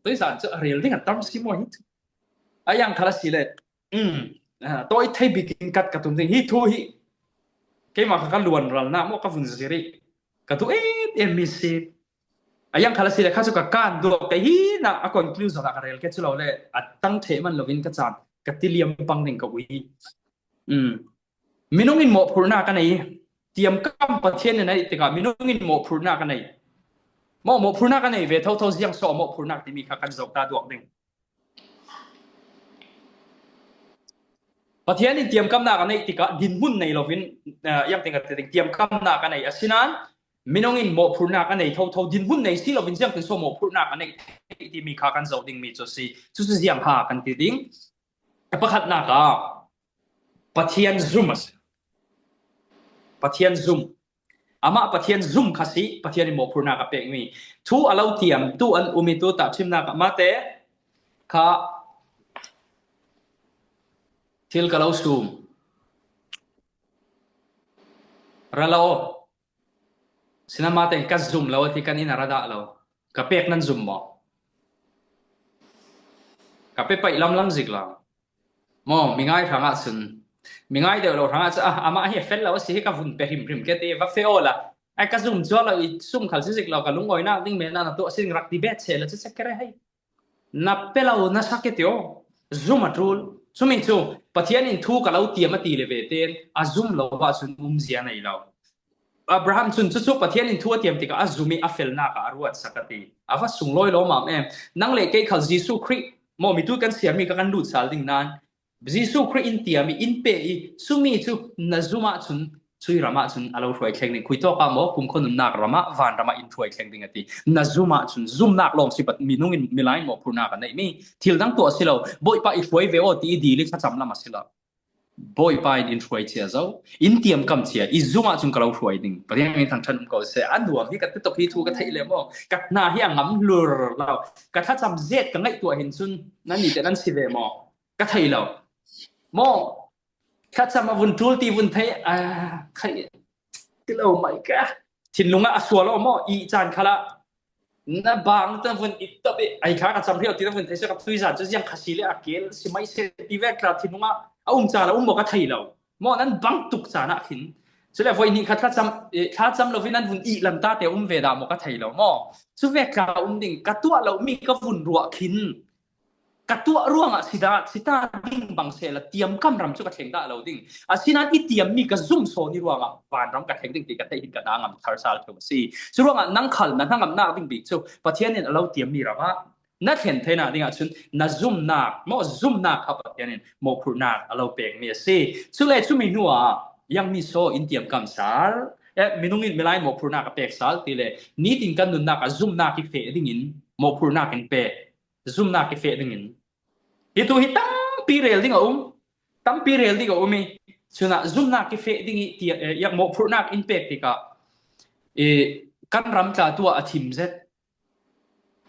tuizan cu a rel ding a tam si maw hi? A yang khal a si le. Um, ah, tawi thei bikin kat ka tum ding. Hi thu hi. Keimah kha ka luan ralnak maw ka vun zirh i. Ka tu em em mi si. A yang khal a si le kha cu ka kan duak kei hi na a conclusion ah ka rel ke cu lo le a tang ṭheh man loin ka caan ka tiliam pang ding ka ui. Um. Minung in mawhphurhnak a nei. Tiamkam Pathian in a neih tikah minung in mawhphurhnak a nei. Maw mawhphurhnak a nei ve thotho ziang so a mawhphurhnak timi kha kan zoh ta duak ding. Pathian in tiamkamnak a neih tikah dinhmun nei loin, ah, iangtin ka ti ding, tiamkamnak a nei. Asinain minung in mawhphurhnak a nei thotho, dinhmun nei si loin ziangtin so mawhphurhnak a neih timi kha kan zoh dingmi cu si. Cucu ziang ha kan ti ding. A pakhatnak ah Pathian zum a si. Pathian zum. Amah Pathian zum kha si, Pathian in mawhphurhnak a pekmi. Thu a lo tiam tu an um i tu tahṭhimnak ah mate kha thil ka lo sum. Ra lo. Sinama ten ka zum lo a ti kan in a ra dah lo. Ka pek nan zum maw? Ka pe paih lamlam zik lo. Maw, mi ngai hrangah cun. Mi ngai deuh lo hrangah cun, ah, amah hi a fel lo a si hi ka vun pe hrimhrim ke ti, va fe awla. Ai ka zum cuah lo i sum khal si zik lo, ka lungawinak ding men ah na tuah si ding rak ti bet seh la cu sekere hei. Na pe lo na sak i tio. Zum a ṭul. Cumi cu Pathian in thu ka lo tiam a ti le ve tein a zum lo ahcun umzia nei lo. Abraham cun cucu Pathian in thu a tiam tikah a zum i a felnak ah a ruatsak a ti. A va sunglawi lawmam em. Nang le kei khal Jesuh Khrih maw mitu kan siarmi kha kan lut sal ding nain Jesuh Khrih in tiam i in pe i cumi cu na zum ahcun cui ram ahcun a lo hruai thleng ding. Khuitawk ah maw kumkhua nunnak ram ah vanram ah in hruai thleng ding a ti. Na zum ahcun zumnak lawng si pat minung in milai in mawhphurhnak a neihmi thil dang tuah a si lo. Bawipa i hruai ve aw ti i dil i thlacam lam a si lo. Bawipa in in hruai cia zo, in tiamkam cia, i zum ahcun ka lo hruai ding. Pathian min thangṭhat um ko seh. A nuam hi ka ti tuk hi thu ka theih le maw? Ka hna hi a ngam hlur lo. Ka thlacam zet ka ngaihtuah hin cun nan nih te nan si ve maw? Ka thei lo. Maw? Thlacam a vun ṭul ti vun thei, ah, khai ti lo mai ka. Thinlung ah a sual aw maw? I caan khalah na bang tan vun i top i ai kha ka cam hriau ti na vun thei seh ka tuizan cu ziang kha si le a kel si mai seh ti vek tla thinlung ah a um caan a um maw ka thei lo. Maw nan bang tuk caan ah khin. Cule voi nih kha thlacam, eh, thlacam lo in nan vun i lam ta te um ve dah maw ka thei lo maw? Cu vek tla um ding ka tuah lo mi ka vun ruah khin. ka tuah ruangah sida, sita ding bang sehla tiamkam ram cu ka thleng dah lo ding. Asinain i tiammi ka zum sawn i ruangah vanram ka thleng ding ti ka theih hin ka hna ngam thar sal theu a si. Cu ruangah nang khal na hnangamnak ding bik cu Pathian in a lo tiammi ram ah na thlen theinak dingah cun na zumnak, maw zumnak kha Pathian in mawhphurhnak a lo pekmi a si. Cule cumi hnuah, yang mi so in tiamkam sal, eh, minung in milai mawhphurhnak a pek sal ti le nitin kan nunnak ah zumnak i feh dingin mawhphurhnak in pek, zumnak i feh dingin. Hi tu hi tampi rel ding a um, tampi rel ding a um i cunah zumnak i feh ding i ti, eh, yang mawhphurhnak in pek tikah, eh, kan ram tla tuah a thim zet.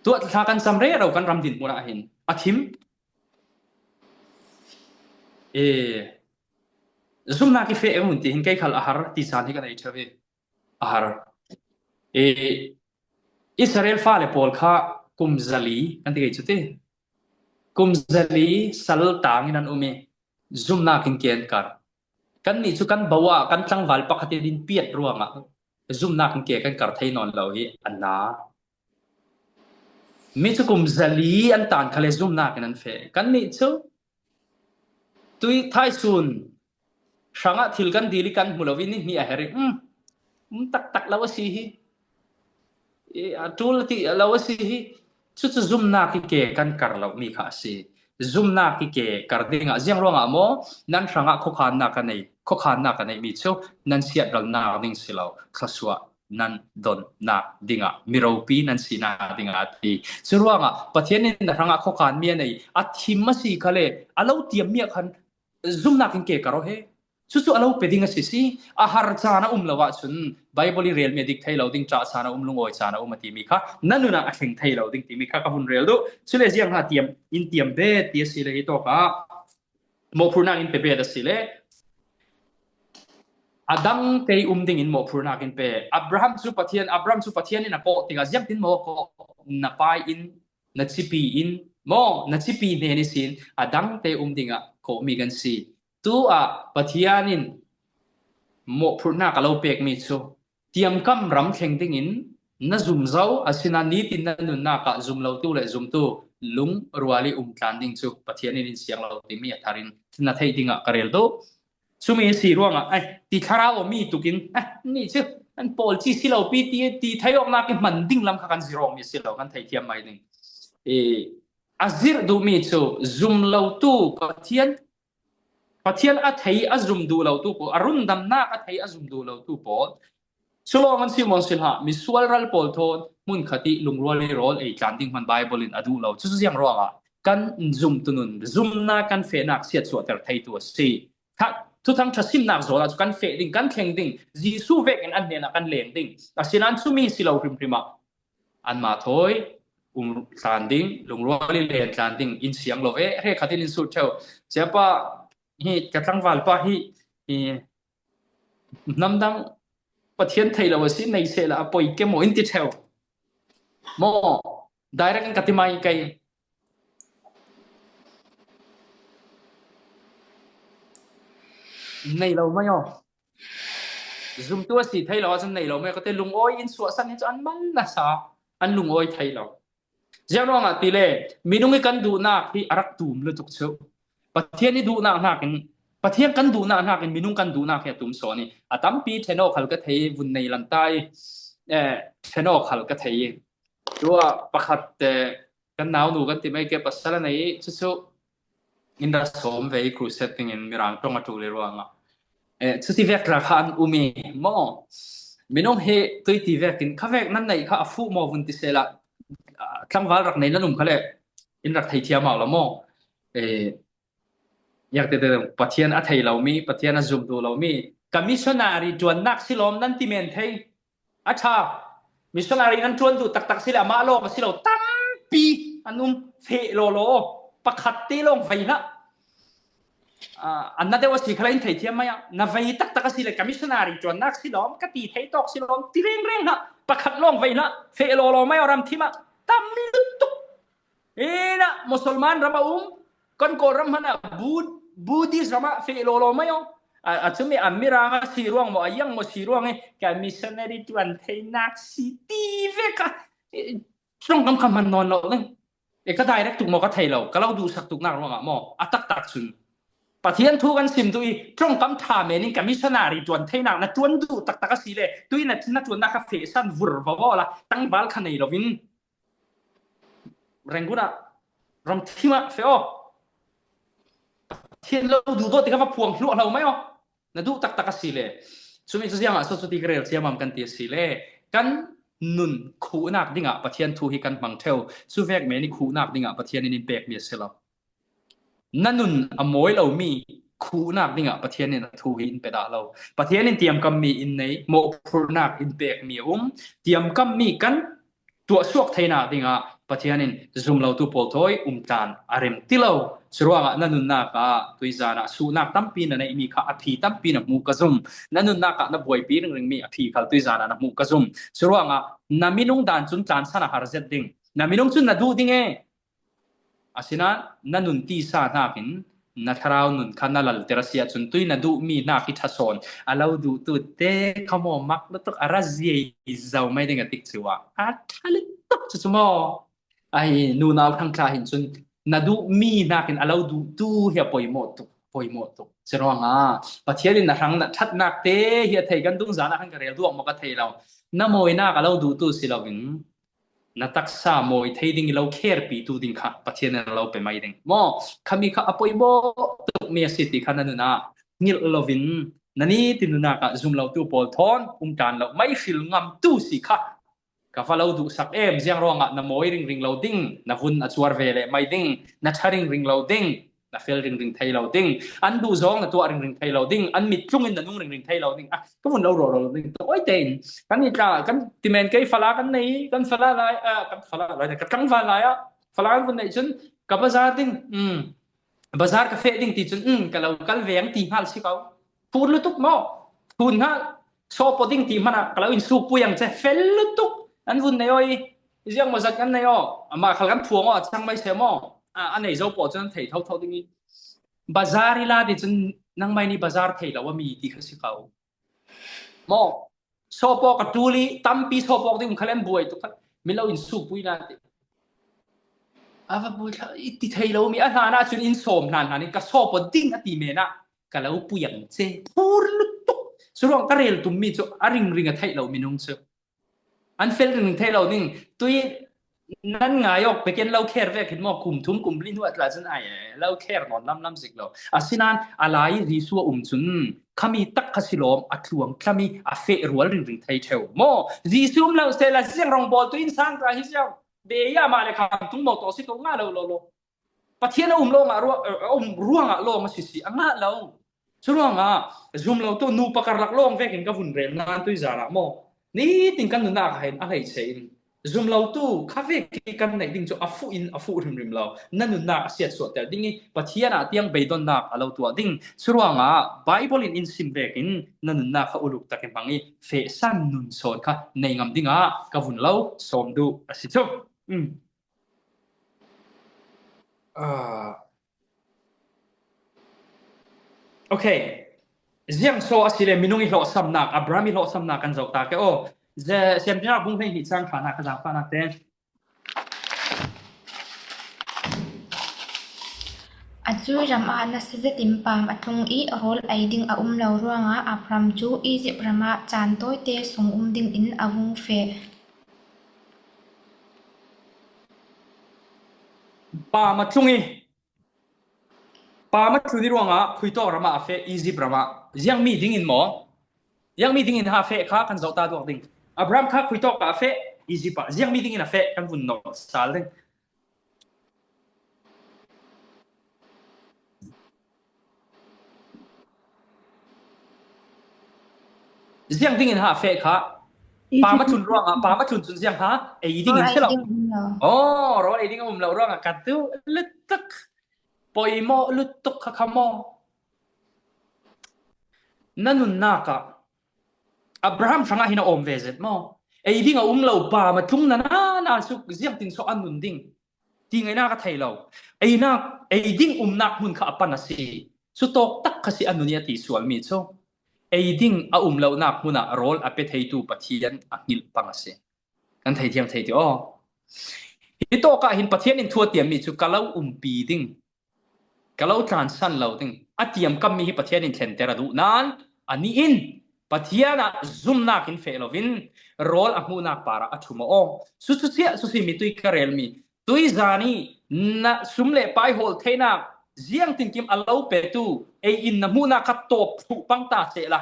Tuah thla kan cam rero kan ram dinhmun ah hin a thim. Eh, zumnak i feh mun ti hin kei khal a har ti caan hi kan ei ṭheu i a har. Eh, Israel fale pawl kha kum zali kan ti kei cu ti. Kum zali sal tang in an um i zumnak in ke an kar. Kannih cu kan bo ah kan tlangval pakhat in piat ruangah zumnak in ke kan kar thei nawn lo hi a na. Mi cu kum zali an tan khale zumnak in an feh. Kannih cu tui thaisun hrangah thil kan dil i kan hmu lo i ni hnih a her i, um, um taktak lo a si hi. I, a ṭul ti lo a si hi. Cucu zumnak i ke kan kar lo mi kha a si. Zumnak i ke kar dingah ziang ruangah maw nan hrangah khuakhannak ka nei, khuakhannak ka neihmi cu nan siatralnak ding si lo, thluasuah nan donnak dingah miropi nan sinak dingah a ti. Curuangah Pathian in na hrangah khuakhanmi a nei, a thim a si khale, a lo tiammi ah khan zumnak in ke kar aw he. Cucu a lo pe ding a si si, a har caan a um lo ahcun Baibal i relmi a dik thei lo ding, ṭah caan a um, lungawi caan a um a timi kha na nun ah a thleng thei lo ding timi kha ka vun rel duh. Cule ziang hna tiam, in tiam bet ti a si le hi tawkah mawhphurhnak in pe bet a si le a dang te um dingin mawhphurhnak in pe. Abraham cu Pathian, Abraham cu Pathian in a kawh tikah ziangtin maw a kawh? Na pai in, na cipi in, maw na cipi hnen ihsin a dang te um dingah kawhmi kan si. Tu ah Pathian in mawhphurhnak a lo pekmi cu tiamkam ram thleng dingin na zum zo, asinain nitin na nunnak ah zum lo tu le zumtu lungrual i um tlan ding cu Pathian in in siang lo timi a thar in na theih dingah ka rel duh. Cumi a si ruangah, ai, ti thlarau a mi tukin, ai, ni cu an pawl ci si lo pi ti, ti thei awknak i hman ding lam kha kan zirawngmi si lo, kan theithiam mai ding. I, a zirh duhmi cu zum lo tu Pathian, Pathian a thei a zum duh lo tu pawl, a rundamnak a thei a zum duh lo tu pawl, cu lawng an si maw si hlah, misual ral pawl thawn hmun khat i lungrual i rawl ei tlan ding hman Baibal in a duh lo. Cucu ziang ruangah kan zumtu nun, zumnak kan fehnak siatsuahter theitu a si. Thuthang ṭha simnak zawn ah cu kan feh ding, kan thleng ding, Jesuh vekin an hnenah kan leng ding. Asinain cumi si lo hrimhrim ah anmah thawi um tlan ding, lungrual i len tlan ding in siang lo ve. Hre khat in in sut ṭheu. Siapa hi, ka tlangval pa hi, hi, hnamdang Pathian thei lo a si, nei sehla a poi ke maw in ti ṭheu. Maw, direct in ka ti mai kei. Nei lo mai aw. Zumtu a si thei lo ahcun nei lo mai aw. Ka ti lungawi in suahsan hi cu an mal nasa, an lungawi thei lo. Ziang ruangah ti le, minung i kan duhnak hi a rak tum lutuk cu. Pathian i duhnak hnakin, Pathian kan duhnak hnakin minung kan duhnak hi a tum sawn i, a tampi ṭhen aw khal ka thei i, vun nei lan ta i, eh, ṭhen aw khal ka thei i. Tuah pakhat, eh, kan naunu kan ti mai ke, pasal a nei i, cucu in ra sawm ve i, crusade dingin Mirang ṭong a ṭul i ruangah. Eh, cuti vek tla kha an um i maw? Minung hi tuiti vekin kha vek nan neih kha a fuh maw vun ti sehla, ah, tlangval rak nei nan um kha le in rak thei thiam lo maw? Eh, yak tete Pathian a thei lomi, Pathian a zum duh lomi, ka missionary ṭuannak si lawm nan ti men thei. A ṭha, missionary nan ṭuan duh taktak si le amah lawng a si lo tampi an um, feh lawlaw, pakhat te lawng vei hlah. Ah, an na deuh a si khala in theithiam mai ah, na vei taktak a si le ka missionary ṭuannak si lawm, ka ti thei tawk si lawm, ti rengreng hlah, pakhat lawng vei hlah, feh lawlaw mai aw ram thim ah, tam lutuk. Ina Musulman ram a um, kan Kawlram hmanh ah Bud-, Buddhist ram ah feh lawlaw mai aw. A, a cumi a Mirang a si ruang maw, a yang maw si ruang i, ka missionary ṭuan theinak si ti ve ka, eh, ṭong kam kha hman nawn lo ding. E, ka direct tuk maw ka thei lo, ka lo duhsak tuknak ruangah maw, a taktak cun Pathian thu kan sim tu i, ṭongkam ṭha men in ka missionary ṭuan theinak na ṭuan duh taktak a si le, tu i na, na ṭuannak kha fehsan vur va vaw la, tangval kha nei loin Rangoon ah, ramthim ah feh aw. Pathian lo duh dawh ti kha va phuang hluah hlo mai aw. Na duh taktak a si le. Cumi cu ziangah so cuti ka rel ciamam kan ti a si le, kan nun khuhnak dingah Pathian thu hi kan hmang ṭheu. Cu vek men i khuhnak dingah Pathian in in pekmi a si lo. Na nun a mawi lomi khuhnak dingah Pathian in a thu hi in pe dah lo. Pathian in tiamkammi in nei, mawhphurhnak in pekmi a um. Tiamkammi kan tuahsuak theinak dingah Pathian in zumlotu pawl thawi umtlan a rem ti lo. Curuangah na nunnak ah tuizan ah suhnak tampi na neihmi kha a phi tampi na hmuh ka zum. Na nunnak ah na buaipi ringringmi a phi khal tuizan ah na hmuh ka zum. Curuangah na minung dan cun tlansan a har zet ding. Na minung cun na duh ding e. Asinain na nun tisa hnakin na thlarau nun kha na lalter a si ahcun tui na duhmi hnak hi ṭha sawn a lo duhtu te kha maw mak lutuk a ra ziai zo mai ding a tik cu ah a ṭha lutuk cu cu maw? Ai, nunau ṭhangṭha hin cun na duhmi hnakin a lo duhtu hi a poimawh tuk, poimawh tuk. Curuangah Pathian in na hrang na ṭhatnak te hi a thei kan dungzan ah khan ka rel duak maw ka thei lo. Na mawinak a lo duhtu si loin na taksa mawi thei ding i lo kherpitu ding kha Pathian in a lo pe mai ding. Maw, khami kha a poimawh tukmi a si ti kha na nun ah hngilh loin na nitin nunnak ah zumlotu pawl thawn um ṭan lo mai hril ngamtu si kha ka va lo duhsak em. Ziang ruangah na mawi ringring lo ding, na vun a cuar ve leh mai ding, na ṭha ringring lo ding, na fel ringring thei lo ding, an duh zawng na tuah ringring thei lo ding, an mit tlung in na nung ringring thei lo ding. Ah, ka vun lo rawh lo ding. Tawi tein kan i tla, kan timen kei fala kan nei, kan fala lai, ah, kan fala lai, ka tlangval lai ah fala kan vun neih cun ka bazar ding, um, bazar ka feh ding ti cun, um, ka lo kal veng ti hngal si ko. Phur lutuk maw? Phun hngal. Sawpaw ding ti hmanah ka lo insuk pui ang ce, fel lutuk. An vun nei aw i, ziang maw zat kan nei aw. Amah khal kan phuang aw, a cang mai se maw? A, a nei zo paw cun an thei thotho ding i. Bazar i la ti cun nangmai nih bazar thei lo a mi ti kha si ko. Maw? Sawpaw ka ṭul i tampi sawpaw ding um khal an buai tuk kha. Mi lo insuk pui na ti. A va buai thla i ti thei lo mi a hlan ah cun in sawm hlan hlan in ka sawpaw ding a ti men ah ka lo pui ang ce. Phur lutuk. Curuang ka rel tummi cu a ringring a theih lo minung cu an fel ringring theih lo ding. Tui nan ngai awk pekin lo kher vek hin maw, kum thum kum li hnu a tla cun ai lo kher nawn lamlam zik lo. Asinain a lai Jesuh a um cun khami tak kha si lawm a tluang tlami a feh rual ringring thei ṭheu. Maw, Jesuh um lo sehla ziang rawngbawl tu in sang ta hi ziang. Beia mah le khamtung maw tawh si ko ngah lo lo lo. Pathian a um lawngah ruah, a um ruangah lawng a si si a ngah lo. Curuangah zumlotu nupa karlak lawng vekin ka vun rel nan tuizan ah maw? Nitin kan nunnak ah hin a hleice in zumlotu kha vek hi kan neih ding cu a fuh in a fuh hrimhrim lo. Na nunnak a siatsuahter ding i Pathian ah tiang beidonnak a lo tuah ding. Curuangah Baibal in in sim vekin na nunnak kha uluk takin hmang i fehsan nun sawn kha nei ngam dingah ka vun lo sawm duh a si cu. Um. Ah. Okay. Ziang so a si le minung i hlawhsamnak, Abraham i hlawhsamnak kan zoh ta ke aw. Siamtinnak bung hleihnih cang ṭha hna ka zaangfahnak te. A cu ram ah nasa zetin pam a tlung i rawl ei ding a um lo ruangah Abraham cu Izipt ram ah caan tawite sung um dingin a vung feh. Pam a tlung i, pam a tlun i ruangah khuitawk ram ah a feh, Izipt ram ah. Ziangmi dingin maw? Ziangmi dingin ha feh kha kan zoh ta duak ding. Abraham kha khuitawk ah a feh, Izipt ah. Ziangmi dingin a feh kan vun nawh sal ding. Ziang dingin ha feh kha. Pam a tlun ruangah, pam a tlun cun ziang ha, ei dingin si lo. Aw, rawl ei ding a um lo ruangah ka duh lutuk. Poimawh lutuk kha kha maw? Na nunnak ah Abraham hrangah hin a awm ve zet maw? Ei ding a um lo pam a tlung na na na cu ziangtin so a nun ding? Ti ngaihnak a thei lo. Einak, ei ding umnak hmun kha a pan a si. Cu tawk tak kha si a nun i a ti sualmi cu. Ei ding a um lonak hmun ah rawl a pe theitu Pathian a hngilh pang a si. Kan thei thiam thei ti aw. Hi tawkah hin Pathian in thu a tiammi cu ka lo umpi ding, ka lo tlansan lo ding a tiam kammi hi Pathian in thlenter a duh nan a ni in Pathian ah zumnak in feh lovin rawl a hmuhnak parah a thum aw. Sususiah susi mi tui ka relmi tui zani na sum le pai hawl theinak ziangtinkim a lo petu ei in na hmuhnak kha tawp thuh pang ta seh la.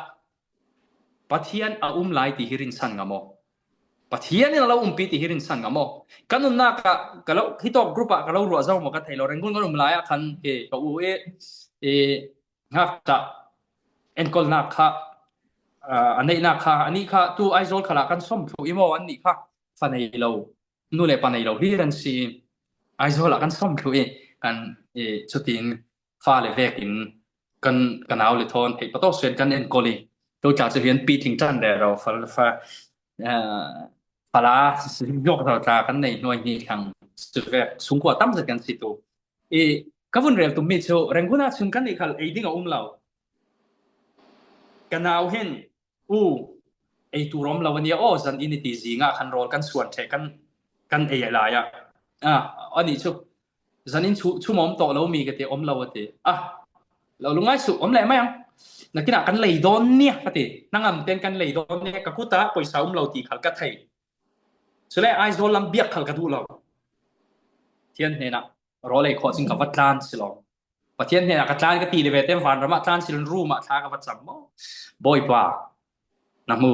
Pathian a um lai ti hi rinsan ngam aw. Pathian in a lo umpi ti hi rinsan ngam aw. Ka nunnak ah ka lo, hi tawk group ah ka lo ruah zo maw ka thei lo. Rangoon kan um lai ah khan he ka u e, e, ngakta enkolnak kha, ah, a neihnak kha, anih kha tu Aizawl khalah kan sawm thluh i maw, annih kha fa nei lo. Nu le pa nei lo hi ran si. Aizawl ah kan sawm thluh i kan, e, cutin fa le vekin kan, kan au le thawn hei patawk suan kan enkol i. Tu tla cu hian pitling ṭan rero fal fa, ah, fala zok zo tla kan nei hnuai hni thlang cu vek sungkua tam zet kan si tu. I ka vun rel tummi cu Rangoon ah cun kan nih khal ei ding a um lo. Ka nau hin u ei tur om lo a nia aw, zan in i ti zingah khan rawl kan suan ṭheh kan, kan ei lai ah. Ah, anih cu zan in chu, chu mawm tawh lo mi ka ti om lo a ti. Ah, lo lungai suh om leh mai ang. Nakinah kan lei dawn nia ka ti. Hnangam ten kan lei dawn nia ka kutah pawisa um lo ti khal ka thei. Cule Aizawl lam biak khal ka duh lo. Pathian hnenah rawl ei khawh cin ka va tlan si lo. Pathian hnenah ka tlan ka ti le ve te vanramah tlan si lo, room ah thla ka va cam maw? Bawipa, na hmu.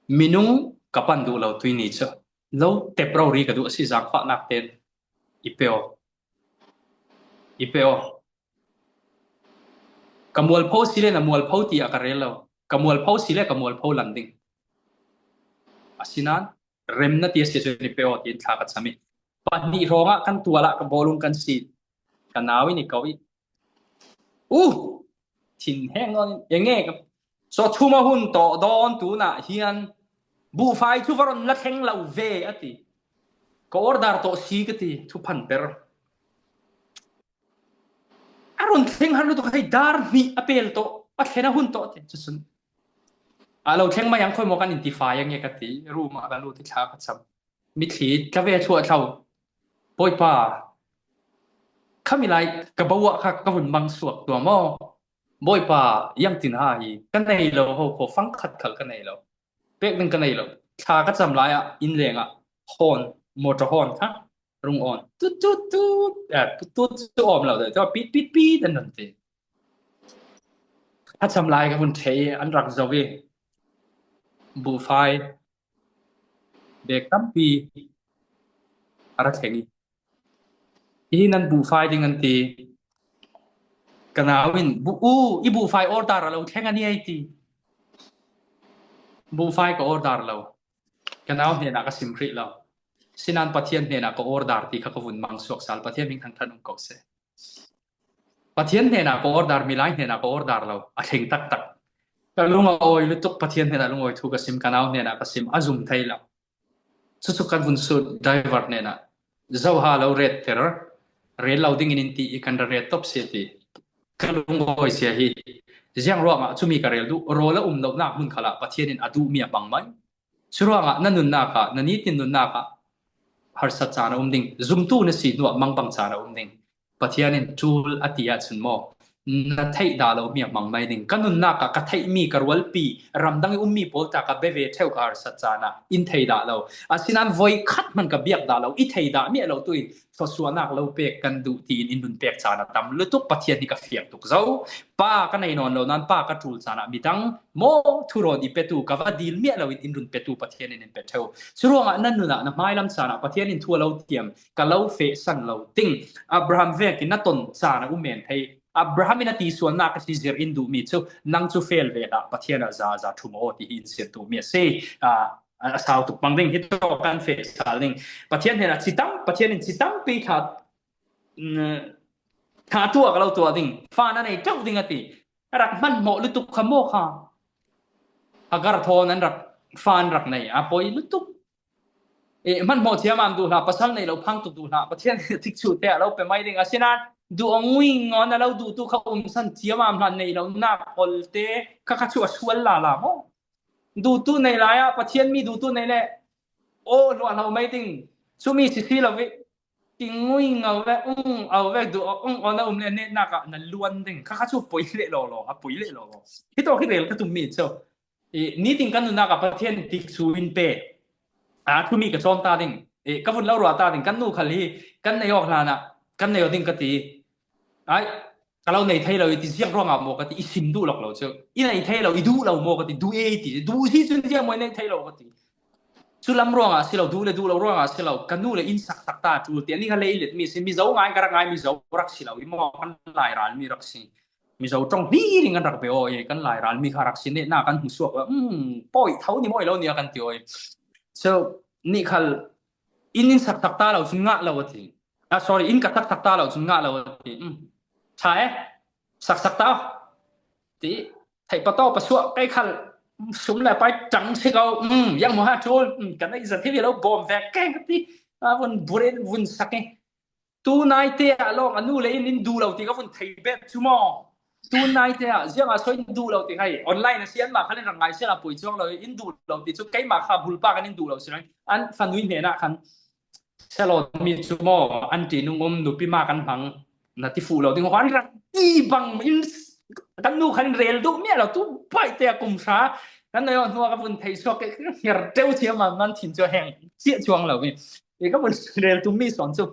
Minung ka pan duh lo tui ni cu. Lo tep rori ka duh a si, zaangfahnak ten i pe aw. I pe aw. Ka mualpho si le na mualpho ti a ka rel lo. Ka mualpho si le ka mualpho lan ding. Asinain remna ti a si cun i pe aw tiin thla ka cam i. Pahnih hrawngah kan tualah ka bawlung kan si. Ka nau in i ko i. U! Thin heng nawn in, enge ka, so chuma hun tawh dawn tunah hian buhfai chu va rawn la thleng lo ve a ti. Ka order tawh si ka ti, thu phan ber. A rawn thleng har lutuk hei dar hnih a pel tawh, a thlen a hun tawh ti chu sun. A lo thleng mai ang khawi maw kan intifai ang nge ka ti, room ah ka lut i thla ka cham. Mitthli tla ve chhuah thlo. Bawipa, khami lai ka bo ah kha ka vun mang suak tua maw? Bawipa, iang tin ha hi ka nei lo ho khaw fang khat khal ka nei lo. Pek ding ka nei lo. Thla ka cham lai ah in leng ah horn, motor horn kha rung on. Tut, tut, tut. Eh, tut, tut, tut awm lo deuh. Tua pit, pit, pit an rawn ti. A cham lai ka vun thei an rak zo i. Buhfai bek tampi a ra thleng i. Hi nan buhfai ding an ti. Ka nau in, bu, u, i buhfai order a lo thleng a nia i ti. Buhfai ka order lo. Ka nau hnenah ka sim hrih lo. Sinan Pathian hnenah ka order ti kha ka vun mang suak sal, Pathian hming thangṭhat um ko se. Pathian hnenah ka order, milai hnenah ka order lo, a thleng tak tak. Ka lung a awi lutuk, Pathian hnenah lungawi thu ka sim, ka nau hnenah ka sim, a zum thei lo. Chu chu kan vun sut driver hnenah, zo ha lo ret ter, rel lo dingin in ti i kan ra ret tawp si a ti. Ka lungawi sia hi, ziang ruangah chumi ka rel duh, rawl a um lohnak hmun khalah Pathian in a duhmi a hmang mai. Churuangah na nunnak ah, na nitin nunnak ah harsat caan a um ding, zumtu na si hnuah mangbang caan a um ding. Pathian in ṭul a ti ahcun maw, na theih dah lo mi a hmang mai ding. Ka nunnak ah ka theihmi, ka rualpi, ramdang i ummi pawl ta ka bia ve ṭheu, ka harsat caan ah in thei dah lo. Asinan voi khat hman ka biak dah lo, i thei dah miah lo tu in thluasuahnak lo pek kan duh tiin in nun pek caan a tam lutuk. Pathian hi ka fiang tuk zo. Pa ka nei nawn lo nan pa ka ṭul caan ah midang maw thurawn i petu, ka va dil miah lo in in run petu Pathian in in pe ṭheu. Churuangah na nun ah na hmailam caan ah Pathian in thu a lo tiam, ka lo fehsan lo ding. Abraham vekin na ton caan a um men thei. Abraham in a tisuannak a si zir in duhmi chu nang cu fel ve hlah, Pathian ah za a za ṭhum aw ti hi in zir duhmi a si. Ah, a sau tuk pang ding, hi tawk kan feh sal ding. Pathian hnenah ci tam, Pathian in ci tampi thla, mm, thla tuah ka lo tuah ding, fa na nei ṭeuh ding a ti. A rak hmanhmawh lutuk kha maw kha. Hagar thawn an rak, fa an rak nei, a pawi lutuk. Eh, hmanhmawh thiam am duh hlah, pasal nei lo phang tuk duh hlah, Pathian tikcu te a lo pe mai ding. Asinan duh a nguing ngawn a lo duhtu kha um san thiam am hlah, nei lo nak awlte kha kha chu a sual lala maw? Duhtu nei lai ah Pathian mi duhtu nei le aw hluah hlo mai ding. Cumi sisi lo ve, kingui ngau ve, ung au ve, du ung ona um le ne na ka na luan ding. Kha kha chu poi le lo lo, a poi le lo lo. Hi to hi rel ka tum mi chu. I, ni ting kan nuna ka Pathian tik chu in pe. A, thumi ka chom ta ding. I, ka vun lo rua ta ding. Kan nu khal hi, kan nei awk hlana, kan nei awk ding ka ti. Ai, ka lo nei thei lo i ti ziang ruanga maw ka ti, i sim duh lok lo chu. I nei thei lo, i duh lo maw ka ti, duh e i ti. Duh hi chun ziang maw i nei thei lo ka ti. Chu lam ruanga si lo, duh le duh lo ruanga si lo. Ka nu le in sak tak ta chu ti. Ani ka le i let mi si, mi zo ngai ka rak ngai, mi zo rak si lo. I maw kan lai ral mi rak si. Mi zo tong ni ring an rak be o e, kan lai ral mi kha rak si ne na kan hmu suak. Hmm, poi thau ni maw i lo ni a kan ti o e. So, ni khal in in sak tak ta lo chun ngah lo a ti. Ah, sorry, in ka tak tak ta lo chun ngah lo ti. Hmm. Tha e, sak sak ta. Ti, thei pa to pa suak kai khal sum le pai tang si kau. Hmm, yang mo ha chul. Hmm, kan ei za thi lo bom ve keng ka ti. A vun buren vun sak e. Tu nai te a long a nu le in in du lo ti ka vun thei bet chu mo. Tu nai te a ziang a so in du lo ti hai. Online a sian ma khalin rang ngai sian a pui chuang lo in du lo ti chu kai ma kha bul pa kan in du lo si. An fa nui ne na khan. Salon mi chu maw, an ti nung um nupi ma kan hmang, na ti fuh lo ding ho, an rak ti bang in, kan nu khan rel duh miah lo, tu pai te a kum hra, kan nei aw hnua ka vun thei suak ke, ngar teu chiam a nan thin chu heng, chiah chuang lo mi. E ka vun rel tum mi sawn chu,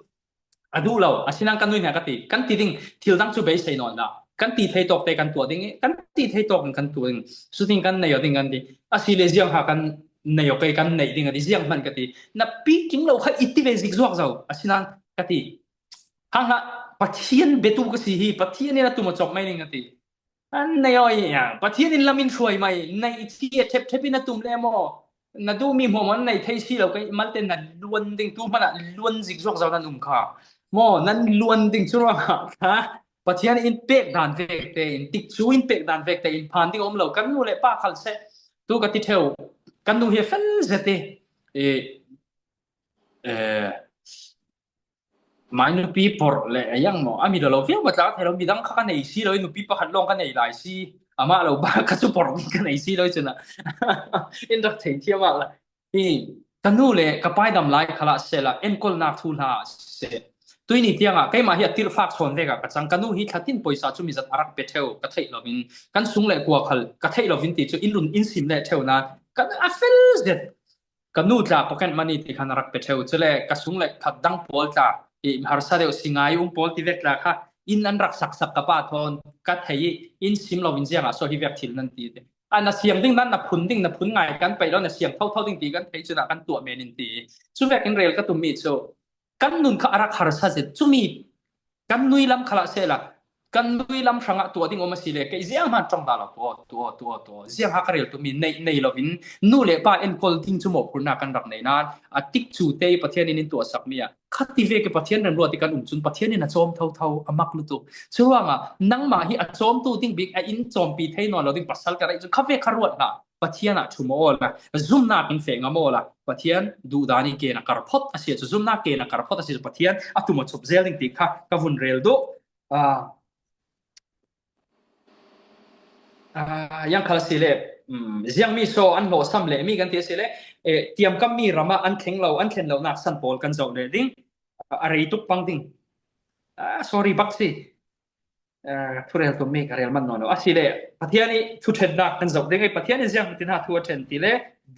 a duh lo, a sinang kan nui hna ka ti, kan ti ding, thil dang chu beisei nawn la, kan ti thei tawk te kan tuah ding, kan ti thei tawk kan tuah ding, su ding kan nei aw ding kan ti, a si le ziang ha kan nei aw kei kan neih ding a ti, ziang hman ka ti. Na pi king lo kha i ti ve zik zuak zo, a sinang ka ti. Hang ha, Pathian betu ka si hi, Pathian in a tum a chawk mai ding a ti. An nei aw i, Pathian in lam in hruai mai, nei i chi a thep thep in a tum le maw. Na duh mi hmuahhmuah an nei thei si lo, kei malte na luan ding, tu hmanah luan zik zuak zo nan um kha. Maw, nan luan ding cu ruangah kha, Pathian in pek dan vek te in, tik cu in pek dan vek te in, phan ding a um lo, kan nu le pa khal seh. Tu ka ti ṭheu, kan nu hi a fel zet i, i, eh, mai nupi porh le a yang maw, a mi lo lo viau va tla thei lo, midang kha ka nei si lo, nupi pakhat lawng ka nei lai si, amah lo ba ka cu porh ding ka nei si lo cun ah. In rak thei thiam ah la. Hi, ka nu le ka paidam lai khalah sehla, enkol nak thu hla seh. Tuini tiangah, keimah hi a tirhfak sawn vek ah ka cang. Ka nu hi thlatin pawisa cu mizat a rak pe ṭheu, ka theih lovin, kan sung le kua khal ka theih lovin ti cu in run in sim le ṭheu nain, ka a fel zet. Ka nu tla pocket money ti khan a rak pe ṭheu. Cule ka sung le khat dang pawl tla, i harsa deuh si ngai um pawl ti vek tla kha, in an rak saksak ka pa thawn ka thei i, in sim lovin ziangah so hi vek thil nan ti te. A na siang ding nan na phun ding, na phun ngai kan peih lo, na siang thotho ding ti kan thei cun ah kan tuah men in ti. Cu vekin rel ka tum mi cu kan nun kha a rak harsa zet. Cumi kan nui lam khalah sehla, kan nui lam hrangah tuah ding um a si le, kei ziang hman ṭong dah lo, tuah, tuah, tuah, tuah. Ziang ha ka rel tum mi nei, nei lovin, nu le pa enkol ding cu mawhphurhnak kan rak nei nain, a tik cu te i Pathian in in tuahsak mi ah, kha ti vek i Pathian remruat i kan um cun Pathian in a cawm thotho, a mak lutuk. Curuangah nangmah hi a cawmtu ding bik a in cawmpi thei nawn lo ding pasal ka rei cun kha ve kha ruat hlah. Pathian ah ṭhum aw la, zumnak in feh ngam aw la. Pathian duhdan i ke na kar phot a si cu, zumnak ke na kar phot a si cu, Pathian a tum a chup zel ding ti kha ka vun rel duh. Ah, ah, yang khal si le, um, ziang mi so an hlawhsam le mi kan ti a si le, eh, tiamkam mi ramah an thleng lo, an thlen lo nak san pawl kan zoh le ding. A rei tuk pang ding. Ah, sorry, bak si. Eh, thurel tum mi ka rel man nawn lo. A si le, Pathian i thuṭhennak kan zoh ding i, Pathian in ziang tin ha thu a ṭhen ti le,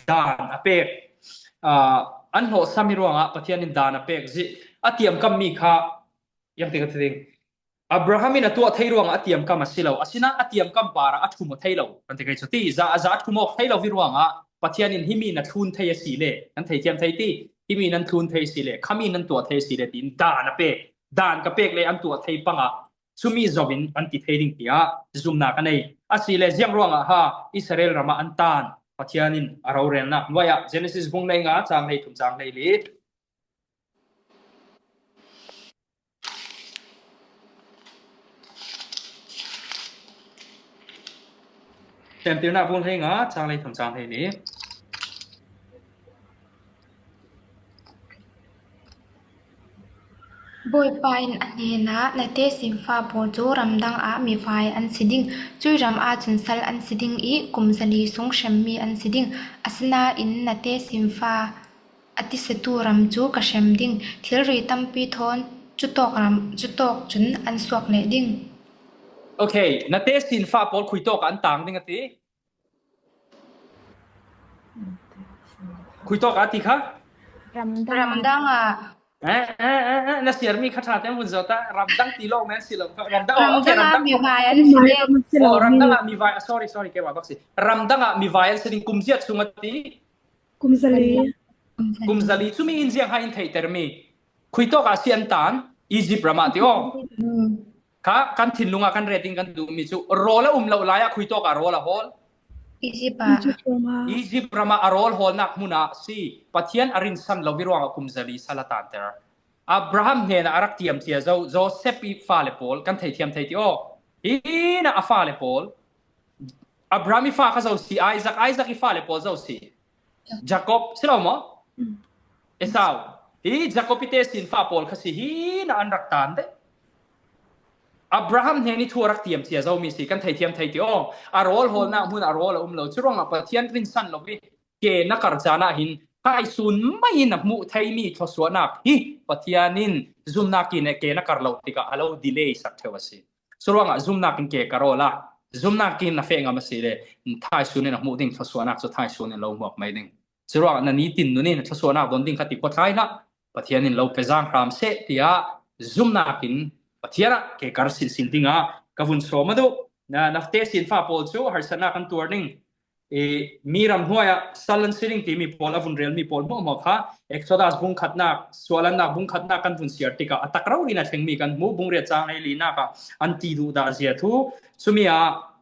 dan a pek. Ah, an hlawhsam i ruangah Pathian in dan a pek zih. A tiamkam mi kha, yang ti ka ti ding. Abraham in a tuah thei ruangah a tiamkam a si lo. Asinain a tiamkam parah a ṭhum aw thei lo. Kan ti kei cu ti, za, za a ṭhum awk thei lo i ruangah Pathian in himi na thlun thei a si le, kan thei thiam thei ti, himi nan thlun thei a si le, khami nan tuah thei a si le, tiin dan a pek. Dan ka pek le an tuah thei pangah cumi zoin an ti thei ding tiah zumnak a nei. A si le ziang ruangah ha Israel ramah an tan Pathian in a rorelnak nuai ah Genesis bung hleinga cang hleithum cang hleili. Thiamtirnak bung hleinga cang hleithum cang hleili. Bawipa in a hnenah, na tesinfa pawl cu ramdang ah mivai an si ding, cui ram ahcun sal an si ding i kum zali sung hremmi an si ding. Asinain na tesinfa a tisetu ram cu ka hrem ding. Thilri tampi thawn cutawk ram, cutawk cun an suak leh ding. Okay, na tesinfa pawl khuitawk ah an tang ding a ti? Khuitawk ah a ti kha? Ramdang. Ramdang ah. Eh, eh, eh, eh, na siarmi kha ṭha tein vun zoh ta. Ramdang ti lawng men si lo. Ramdang, okay, ramdang ah ramdang. Mivai an si ding. Oh, ramdang ah mivai, ah, sorry, sorry, keimah bak si. Ramdang ah mivai an si ding, kum ziat sung a ti? Kum zali. Kum zali. Cumi in ziang ha in theihtermi? Khuitawk ah si an tan, Egypt ram ah ti aw. Hmm. Kha kan thinlung ah kan ret in kan duhmi cu rawl a um lo lai ah khuitawk ah rawl a hawl? Egypt ah. Egypt ram ah. Egypt ram ah a rawl hawlnak hmun ah si. Pathian a rinsan lo i ruangah kum zali sal a tanter. Abraham hnenah a rak tiam cia zo, Joseph i fale pawl kan theithiam thei ti aw. Hi na a fale pawl. Abraham i fa kha zo si, Isaac, Isaac i fale pawl zo si. Jacob, si lo maw? Mm. Esau. Hi Jacob i tesinfa pawl kha si, hi na an rak tan deh. Abraham hnen i thu a rak tiam cia zomi si, kan theithiam thei ti aw. A rawl hawlnak hmun a rawl a um lo. Curuangah Pathian rinsan lo i ke na kar caan ah hin thaisun mai in a hmuh theimi thluasuahnak hi Pathian in zumnak in ke na kar lo tikah a lo delay sak ṭheu a si. Curuangah zumnak in ke kar awla, zumnak in na feh ngam a si le, thaisun in a hmuh ding thluasuahnak cu thaisun in lo hmuak mai ding. Curuangah na nitin nun in thluasuahnak don ding kha ti khuatlai hlah. Pathian in lo pe zang hram seh, tiah zumnak in Pathian ah ke kar sinsin dingah ka vun sawm a duh. Na, na tesinfa pawl cu harsatnak kan tuar ding. I, mi ram hnuai ah sal an si ding timi pawl a vun relmi pawl hmuahhmuah kha Exodus bung khatnak, suahlannak bung khatnak kan vun siar tikah a tak rori in a thlengmi kan hmuh, bung riat cang hleilinak ah an ti duh dah zia thu. Cumi ah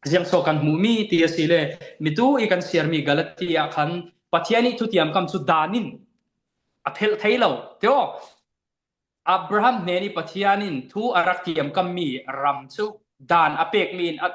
ziangso kan hmuhmi ti a si le, mitu i kan siarmi Galati ah khan Pathian i thutiam kam cu dan in a phelh thei lo. Ti aw, Abraham hnen i Pathian in thu a rak tiamkammi ram cu dan a pekmi in a,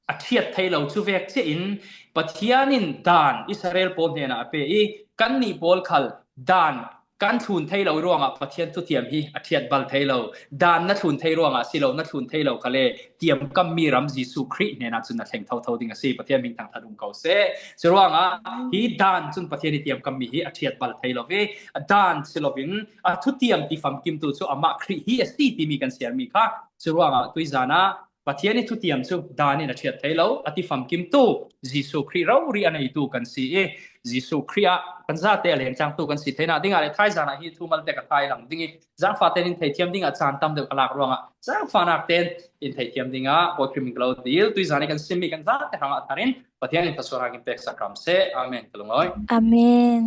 a ṭhiat thei lo. Cu vek cia in Pathian in dan Israel pawl hnenah a pe i, kannih pawl khal dan kan thlun thei lo ruangah Pathian thutiam hi a ṭhiat bal thei lo. Dan na thlun thei ruangah si lo, na thlun thei lo khal le tiamkammi ram Jesuh Khrih hnenah cun na thleng thotho ding a si. Pathian hming thangṭhat um ko seh. Curuangah hi dan cun Pathian i tiamkammi hi a ṭhiat bal thei lo ve. A dan si loin a thutiam tifamkimtu cu amah Khrih hi a si timi kan siarmi kha. Curuangah tuizan ah Pathian i thutiam cu dan in a ṭhiat thei lo, a tifamkimtu Jesuh Khrih rori a neitu kan si i, Jesuh Khrih ah kan zate a lengcangtu kan si theinak dingah le thaizan ah hi thu malte ka thai lang ding i, zangfah tein in theithiam dingah caan tam deuh ka lak ruangah zangfahnak tein in theithiam dingah Bawi Khrih min ka lo dil. Tuizan i kan simmi kan zate hrangah thar in Pathian in thluasuahnak in peksak hram seh. Amen. Ka lungawi. Amen.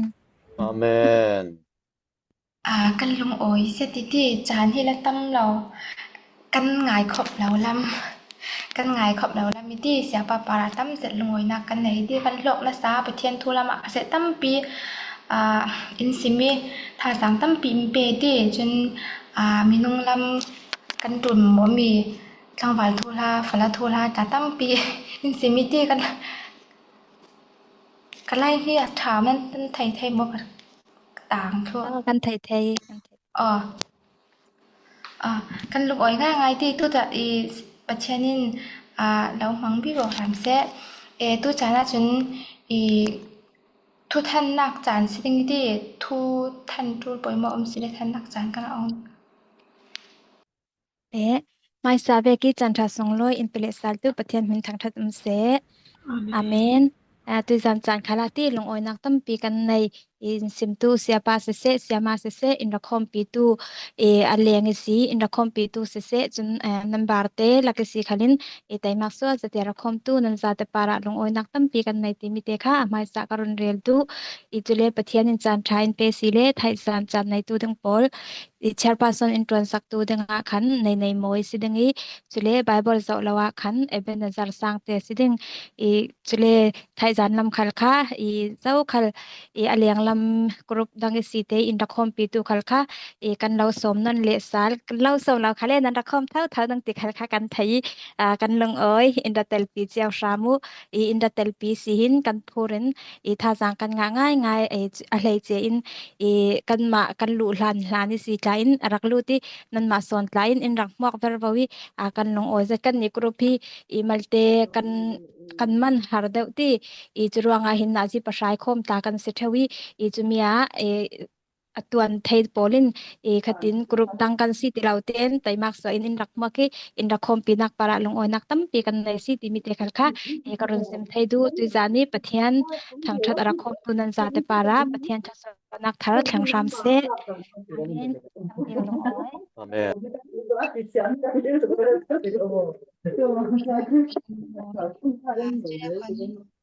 Amen. Aa, kan lungawi zet i ti, caan hi la tam lo, kan ngai khop lo lam, kan ngai khop lo lam i ti, siapa parah tam zet lungawinak kan nei i ti, kan hlawk nasa Pathian thu lam ah a zet tampi, aa, in sim i, thazaang tampi in pe i ti, cun, aa, minung lam kan ṭuanmuam i, tlangval thu hla, fala thu hla, ca tampi in sim i ti, kan, ka lai hi a ṭha man kan thei thei maw? Tang thluak. Ah, kan thei thei, kan thei. Aw. Ah, kan lungawi ngaingai ti tu dah i Pathian in, ah, lo hmang vivo hram seh. E, tu caan ah cun i thuthannak caan si ding i ti, thu than ṭul pawimawh um si le thannak caan kan a ong. Eh, hmaisa vek i caan ṭha sunglawi in pe lehsal tu Pathian hmin thangṭhat um seh. Amen. Amen. Ah, tuizan caan khal ah ti lungawinak tampi kan nei, in simtu siapa siseh, siama siseh, in rakhawmpitu, eh, a leng i si, in rakhawmpitu siseh, cun, eh, nan barte lak i si khalin, eh, teimak sual zate rakhawmtu nan zate parah lungawinak tampi kan nei timi te kha a hmaisa ka run rel duh. I cule Pathian in caan ṭha in pe si le, thaizan caan neitu ding pawl, i chairperson in ṭuansaktu dingah khan nei nei mawi si ding i, cule Bible zoh lo ah khan Ebenezer Sangte si ding i, cule thaizan lam khal kha i, zokhal i, a lenglam group dang i si te in rakhawmpitu khal kha i, kan lo sawm nawn lehsal, kan lo sawm lo khal le nan rakhawm thotho ding ti khal kha kan thei i, aa, kan lungawi in ra telpi cio hram uh i, in ra telpi si hin kan phur in i, thazaang kan ngah ngaingai i, a hleice in i, kanmah kan luh hlan hlan i si tla in a rak lut i, nanmah sawn tla in in rak hmuak vervo i, aa, kan lungawi zet. Kannih group hi i, malte kan kan man har deuh ti, i cu ruangah hin nazi pahrai khawm ta kan si ṭheu i, i cu mi ah, i, a tuan thei pawl in, i khatin group dang kan si ti lo ten, taimak suah in in rak muak i, in rak khawmpinak parah lungawinak tampi kan nei si timi te khal kha, i ka run sim thei duh. Tuizan i Pathian thangṭhat a rak khawmtu nan zate parah Pathian ṭhat nak thar thleng hram seh. Amen. Amen.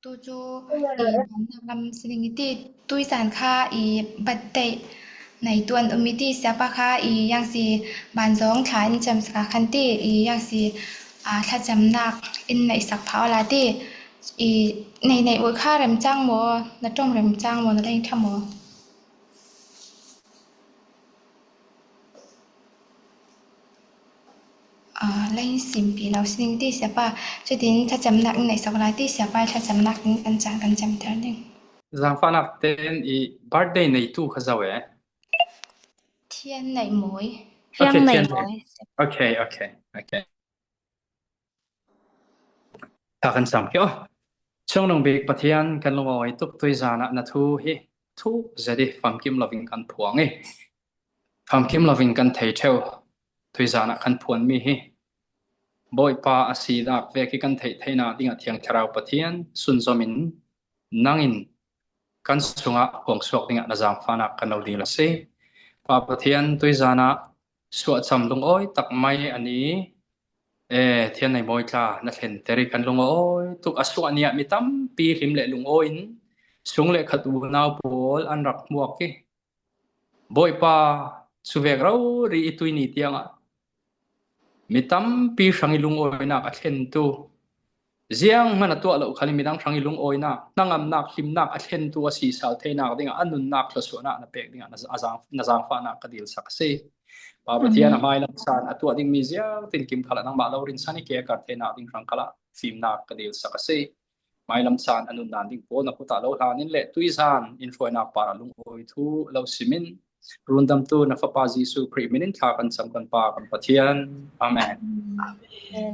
Tu cu i bannak lam sining i ti, tuizan kha i birthday neitu an um i ti, siapa kha i yang si banzawng thla in cam sak a khan ti, i yang si, aa, thlacamnak in neihsak phah awla ti, i nei nei ul kha remcang maw, na ṭong remcang maw, na leng ṭha maw? Aa, lei simpi lo sining ti siapa. Cutin thlacamnak in neihsak lai ti siapa, thlacamnak in kan caan kan camter ding. Zaangfahnak ten i birthday neitu kha zo e. Thian Neih Mawi. Okay, Thian Neih Mawi. Okay, okay, okay. Tha kan cam khi aw. Chungnung bik Pathian kan lungawi tuk tuizan ah na thu hi thu zet i famkim lovin kan phuang i famkim lovin kan thei ṭheu tuizan ah kan phuanmi hi Bawipa a sinak vek i kan theih theihnak dingah Thiang Thlarau Pathian sunzom in nangin kan sungah huang suak dingah na zaangfahnak kan lo dil a si. Pa Pathian tuizan ah suahcam lungawi tak mai a ni, e, Thian Neih Mawi tla na thlenter i kan lungawi tuk a suah ni ah mi tampi hlim le lungawi in sung le khat unau pawl an rak hmuak i Bawipa cuvek rori i tuini tiangah mi tampi hrang i lungawinak a thlentu zianghman a tuah lo khal i midang hrang i lungawinak, hnangamnak, hlimnak a thlentu a sisal theinak dingah a nunnak thluasuahnak na pek dingah na, a zaang, na zaangfahnak ka dilsak a si. Pa Pathian a hmailam san a tuah dingmi ziangtin kim khalah nangmah lo rinsan i ke a kar theinak ding hrang khalah fimnak ka dilsak a si. Hmailam san a nunnak ding pawl na kutah lo hlan in le tuizan in hruainak par a lungawi thu lo simin rundamtu na Fapa Jesuh Khrih min in thla kan cam kan Pa kan Pathian. Amen. Amen.